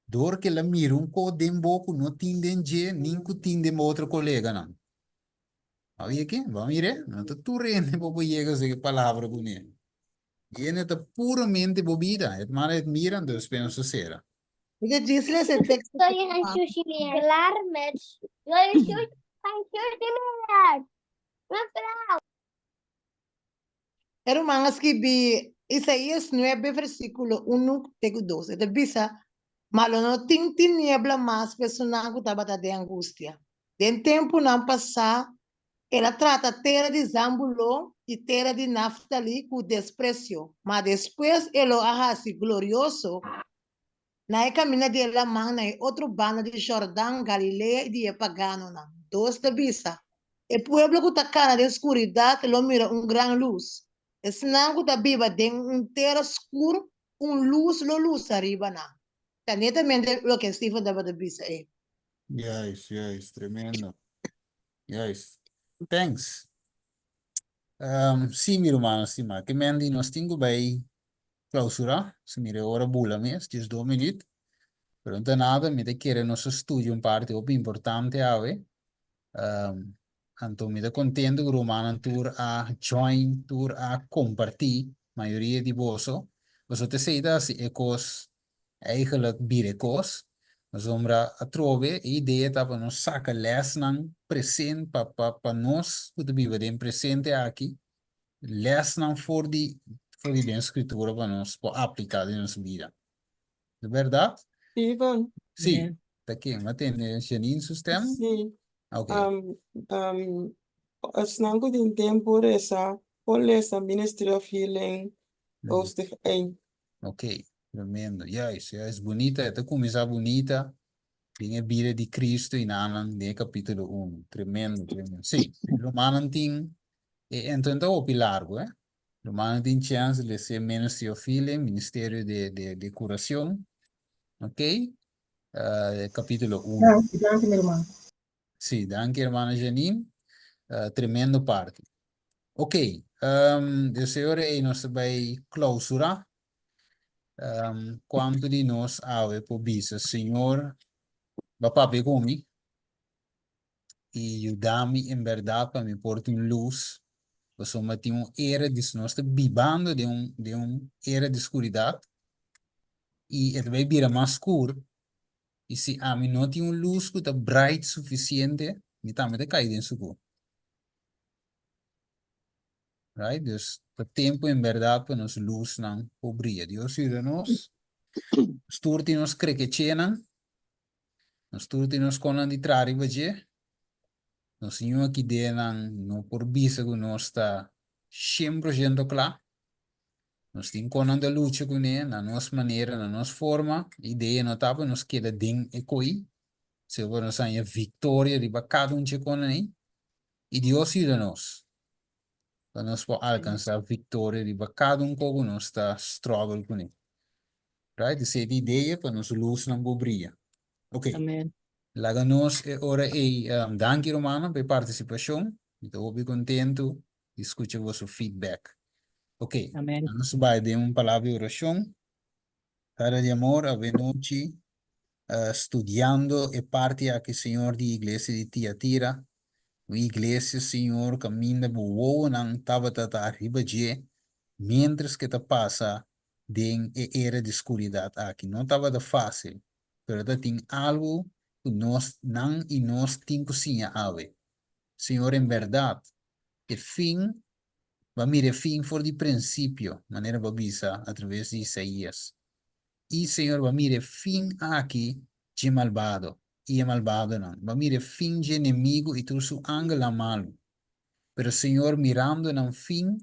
dor ku el a mira un kos den bo ku no tin den dje nin ku tin den bo otro koleganan. Bo a yeki? Bo a mir'é? No ta tur hende bo por yega esaki palabra kuné. E hende ta puramente bo bida. E ta manda e mira anto despues nos ta sera. Mi ta djis lesa e teksto Wil je geen sushi meer? Klaar met. Wil je sushi? Geen sushi meer! Mevrouw! E ruman a skibi Isaías nuebe versíkulo unu te ku dos. E ta bisa, Ma lo no tin tiniebla mas pa esunnan ku tabata den angustia. Den tempunan pasá el a trata tera di Zambulon i tera di Naftali ku despresio, ma despues e lo a hasi glorioso Na e kaminda di e laman na e otro banda di Jordan, Galilea i di e paganonan. Dos ta bisa, E pueblo ku ta kana den skuridat lo mira un gran lus. Esnan ku ta biba den un tera skur, un lus lo lusa riba nan. Ta netamente loke Steven tabata bisa ei. Juist, juist, tremendo. Juist. Thanks. Um, sí, mi rumannan stimá, ke men di nos tin ku bai clausura, si mira e ora bula mes, djes dos minuut. Pero no ta nada, mi ta kere nos a studia un parti hopi importante awe. Um, Anto mi ta contento cu rumannan tur a join, tur a comparti, mayoria di boso. Pasobra ta esey ta haci e cos eigenlijk bira e cos. Pasobra atrobe e idea ta pa nos saca lesnan present pa pa pa nos cu ta biba den presente aki, lesnan for di for di den scritura pa nos por aplica den nos bida. Ta berdad? Steven. Sí, ta ken? M'a tende Janine su stem? Sí. Ok. Um, um, esnan ku tin tempu resa, por lesa Ministry of Healing, hoofdstuk 1. Ok, tremendo. Juist, juist. Bunita, e ta kuminsá bunita den e bida di Cristo i nanan den e kapítulo 1. Tremendo, tremendo. Sí, rumannan tin, e enton ta hopi largu, eh. Rumannan tin chèns di lesa e Ministry of Healing, Ministerio de, de, de Curacion. Ok, uh, kapítulo 1. Danki, danki mi ruman. Sí, danki hermana Janine. Uh, tremendo parti. Ok, um, dus e ora ei nos ta bai clausura. Um, cuanto di nos awe por bisa, Señor, ba papia cu mi y yuda mi en berdad pa mi por tin luz, pasobra tin un era di, nos ta bibando den un, den un era di scuridad y e ta bai bira mas scur. I si ami no tin un lus ku ta bright sufisiente, mi tambe ta kai den sukú. Right? Dus ta tempu en bèrdat pa nos lusnan por bria. Dios yuda nos. Nos tur tin nos krekechenan. Nos tur tin nos konnan di traha riba dje. Nos niun aki denan no por bisa ku nos ta shen por shento kla. Nos tin kon nan ta lucha kuné na nos manera, na nos forma. Idea no ta pa nos keda den e koi, sino pa nos haña viktoria riba kada un dje konnan ei. I Dios yuda nos pa nos por alkansá viktoria riba kada un ko ku nos ta struggle kuné. Right? Esei ta idea pa nos lusnan por bria. Ok. Amen. Laga nos e ora ei, danki rumannan pa e partisipashon. Mi ta hopi kontentu di skucha boso feedback. Ok, Amen. nos bai den un palabra di orashon. Tata di amor, avenochi uh, studiando e parti aki, Señor, di iglesia di Tiatira. Un iglesia, Señor, kaminda bo wowonan tabata ta arriba dje, mientras ke ta pasa den e era di skuridat aki. No tabata fácil, pero ta tin algu ku nos, nan i nos tin ku siña awe. Señor, en berdad, e fin, bo a mira e fin for di prinsipio, manera bo a bisa atraves di Isaías. I, Señor, bo a mira e fin aki dje malbado i e malbadonan, bo a mira e fin dje enemigu i tur su angelnan malu. Pero, Señor, mirando nan fin,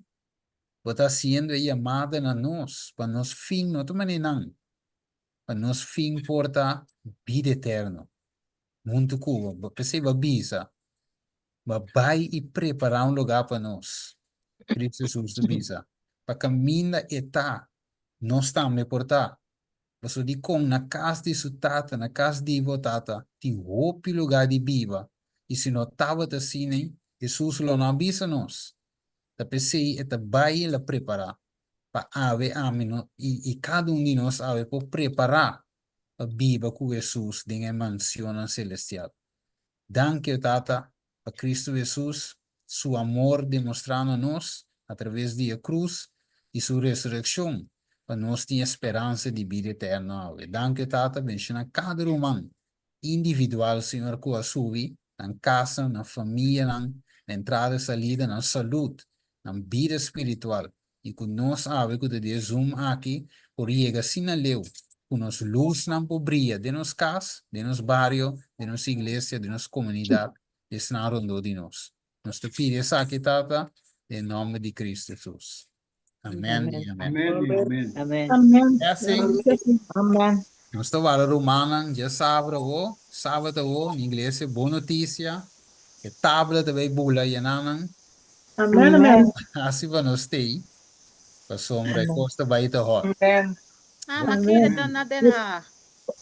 bo ta hasiendo e yamada na nos, pa nos fin no ta manera nan, pa nos fin por ta bida eterno huntu ku bo. P'esei bo a bisa, Bo a bai i prepará un lugá pa nos. Cristo Jesus ta bisa, pa kaminda E ta, nos tambe por ta. Pasobra dikon na kas di Su Tata, na kas di bo Tata, tin hopi lugá di biba, i si no tabata asina, Jesus lo no a bisa nos. Ta p'esei E ta bai i el a prepará, pa awe ami no i i kada un di nos awe por prepará pa biba ku Jesus den e mansionnan selestial. Danki, o Tata, pa Cristo Jesus su amor demostrá na nos a traves di e cruz i su resureccion, pa nos tin e speransa di bida eterno awe. Danki, o Tata, benshoná kada ruman individual, Señor, cu a subi nan casa, nan famianan, nan entrada i salida, nan salud, nan bida spiritual. i ku nos awe ku ta di e Zoom aki por yega asina leu ku nos lusnan por bria den nos kas, den nos bario, den nos iglesia, den nos komunidat, den esnan rondó di nos. Nos ta pidi esaki, Tata, den nòmber di Kristu Hesus. Amèn i amèn. Amèn i amèn. Amèn. Amèn. Blessing. Amèn. Nos ta wara rumannan djasabra awo, sabat awo, na iglesia Bon Notisia. E tabla ta bay bula yenanan. Amen, amen. Hasi pa nos stay, pasobra e kos ta bay ta hot. Amen. Ah, ma kere ta na Den Haag.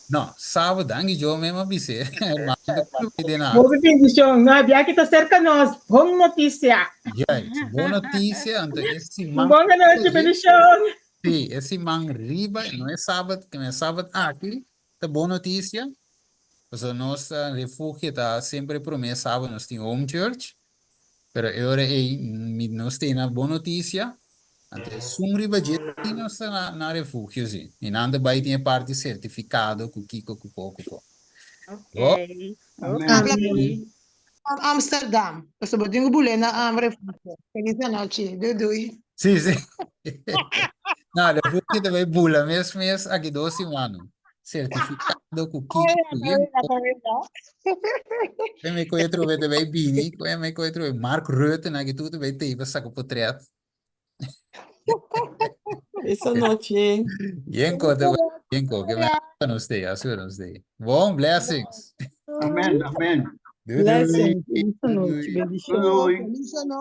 No, sábado, danki Jo mem a bis'é. Ma mi ta kore bay Den Haag. Hopi bendicion. No, biaha ta cerca nos. Bon noticia. Juist, bon noticia, anto e siman. Bon anochi, bendicion. Sí, e siman riba, no e sábado, ke e sábado aki ta bon noticia. Pasobra nos refugio ta semper e prome sábado nos tin home church. Pero e ora ei mi nos tin na bon notisia, anto esun riba dje si nos ta na na refugio si. I nan ta bai tin e parti sertifikado ku kiko ku ko ku ko. Bo? Oké. Amen. Habla Oké. van Amsterdam. Pasobra bo tin ku bule na am refugio. Feliz anochi. Doei doei. Sí, sí. No, refugio ta bai bula mes mes aki dos siman. Sertifikado ku kiko ku yen ko. Koe mi koe trobe te bai bini, koe mi koe trobe Mark Rutte na ki tur te bai tei pa saka potret. Esa noche. Yen ko te bai, yen ko, ke me nos tei, asu nos tei. Bon, blessings. Amen, amen. Doei doei. Blessings. Doei Feliz doei. anochi, bendishon. Doei. Feliz anochi.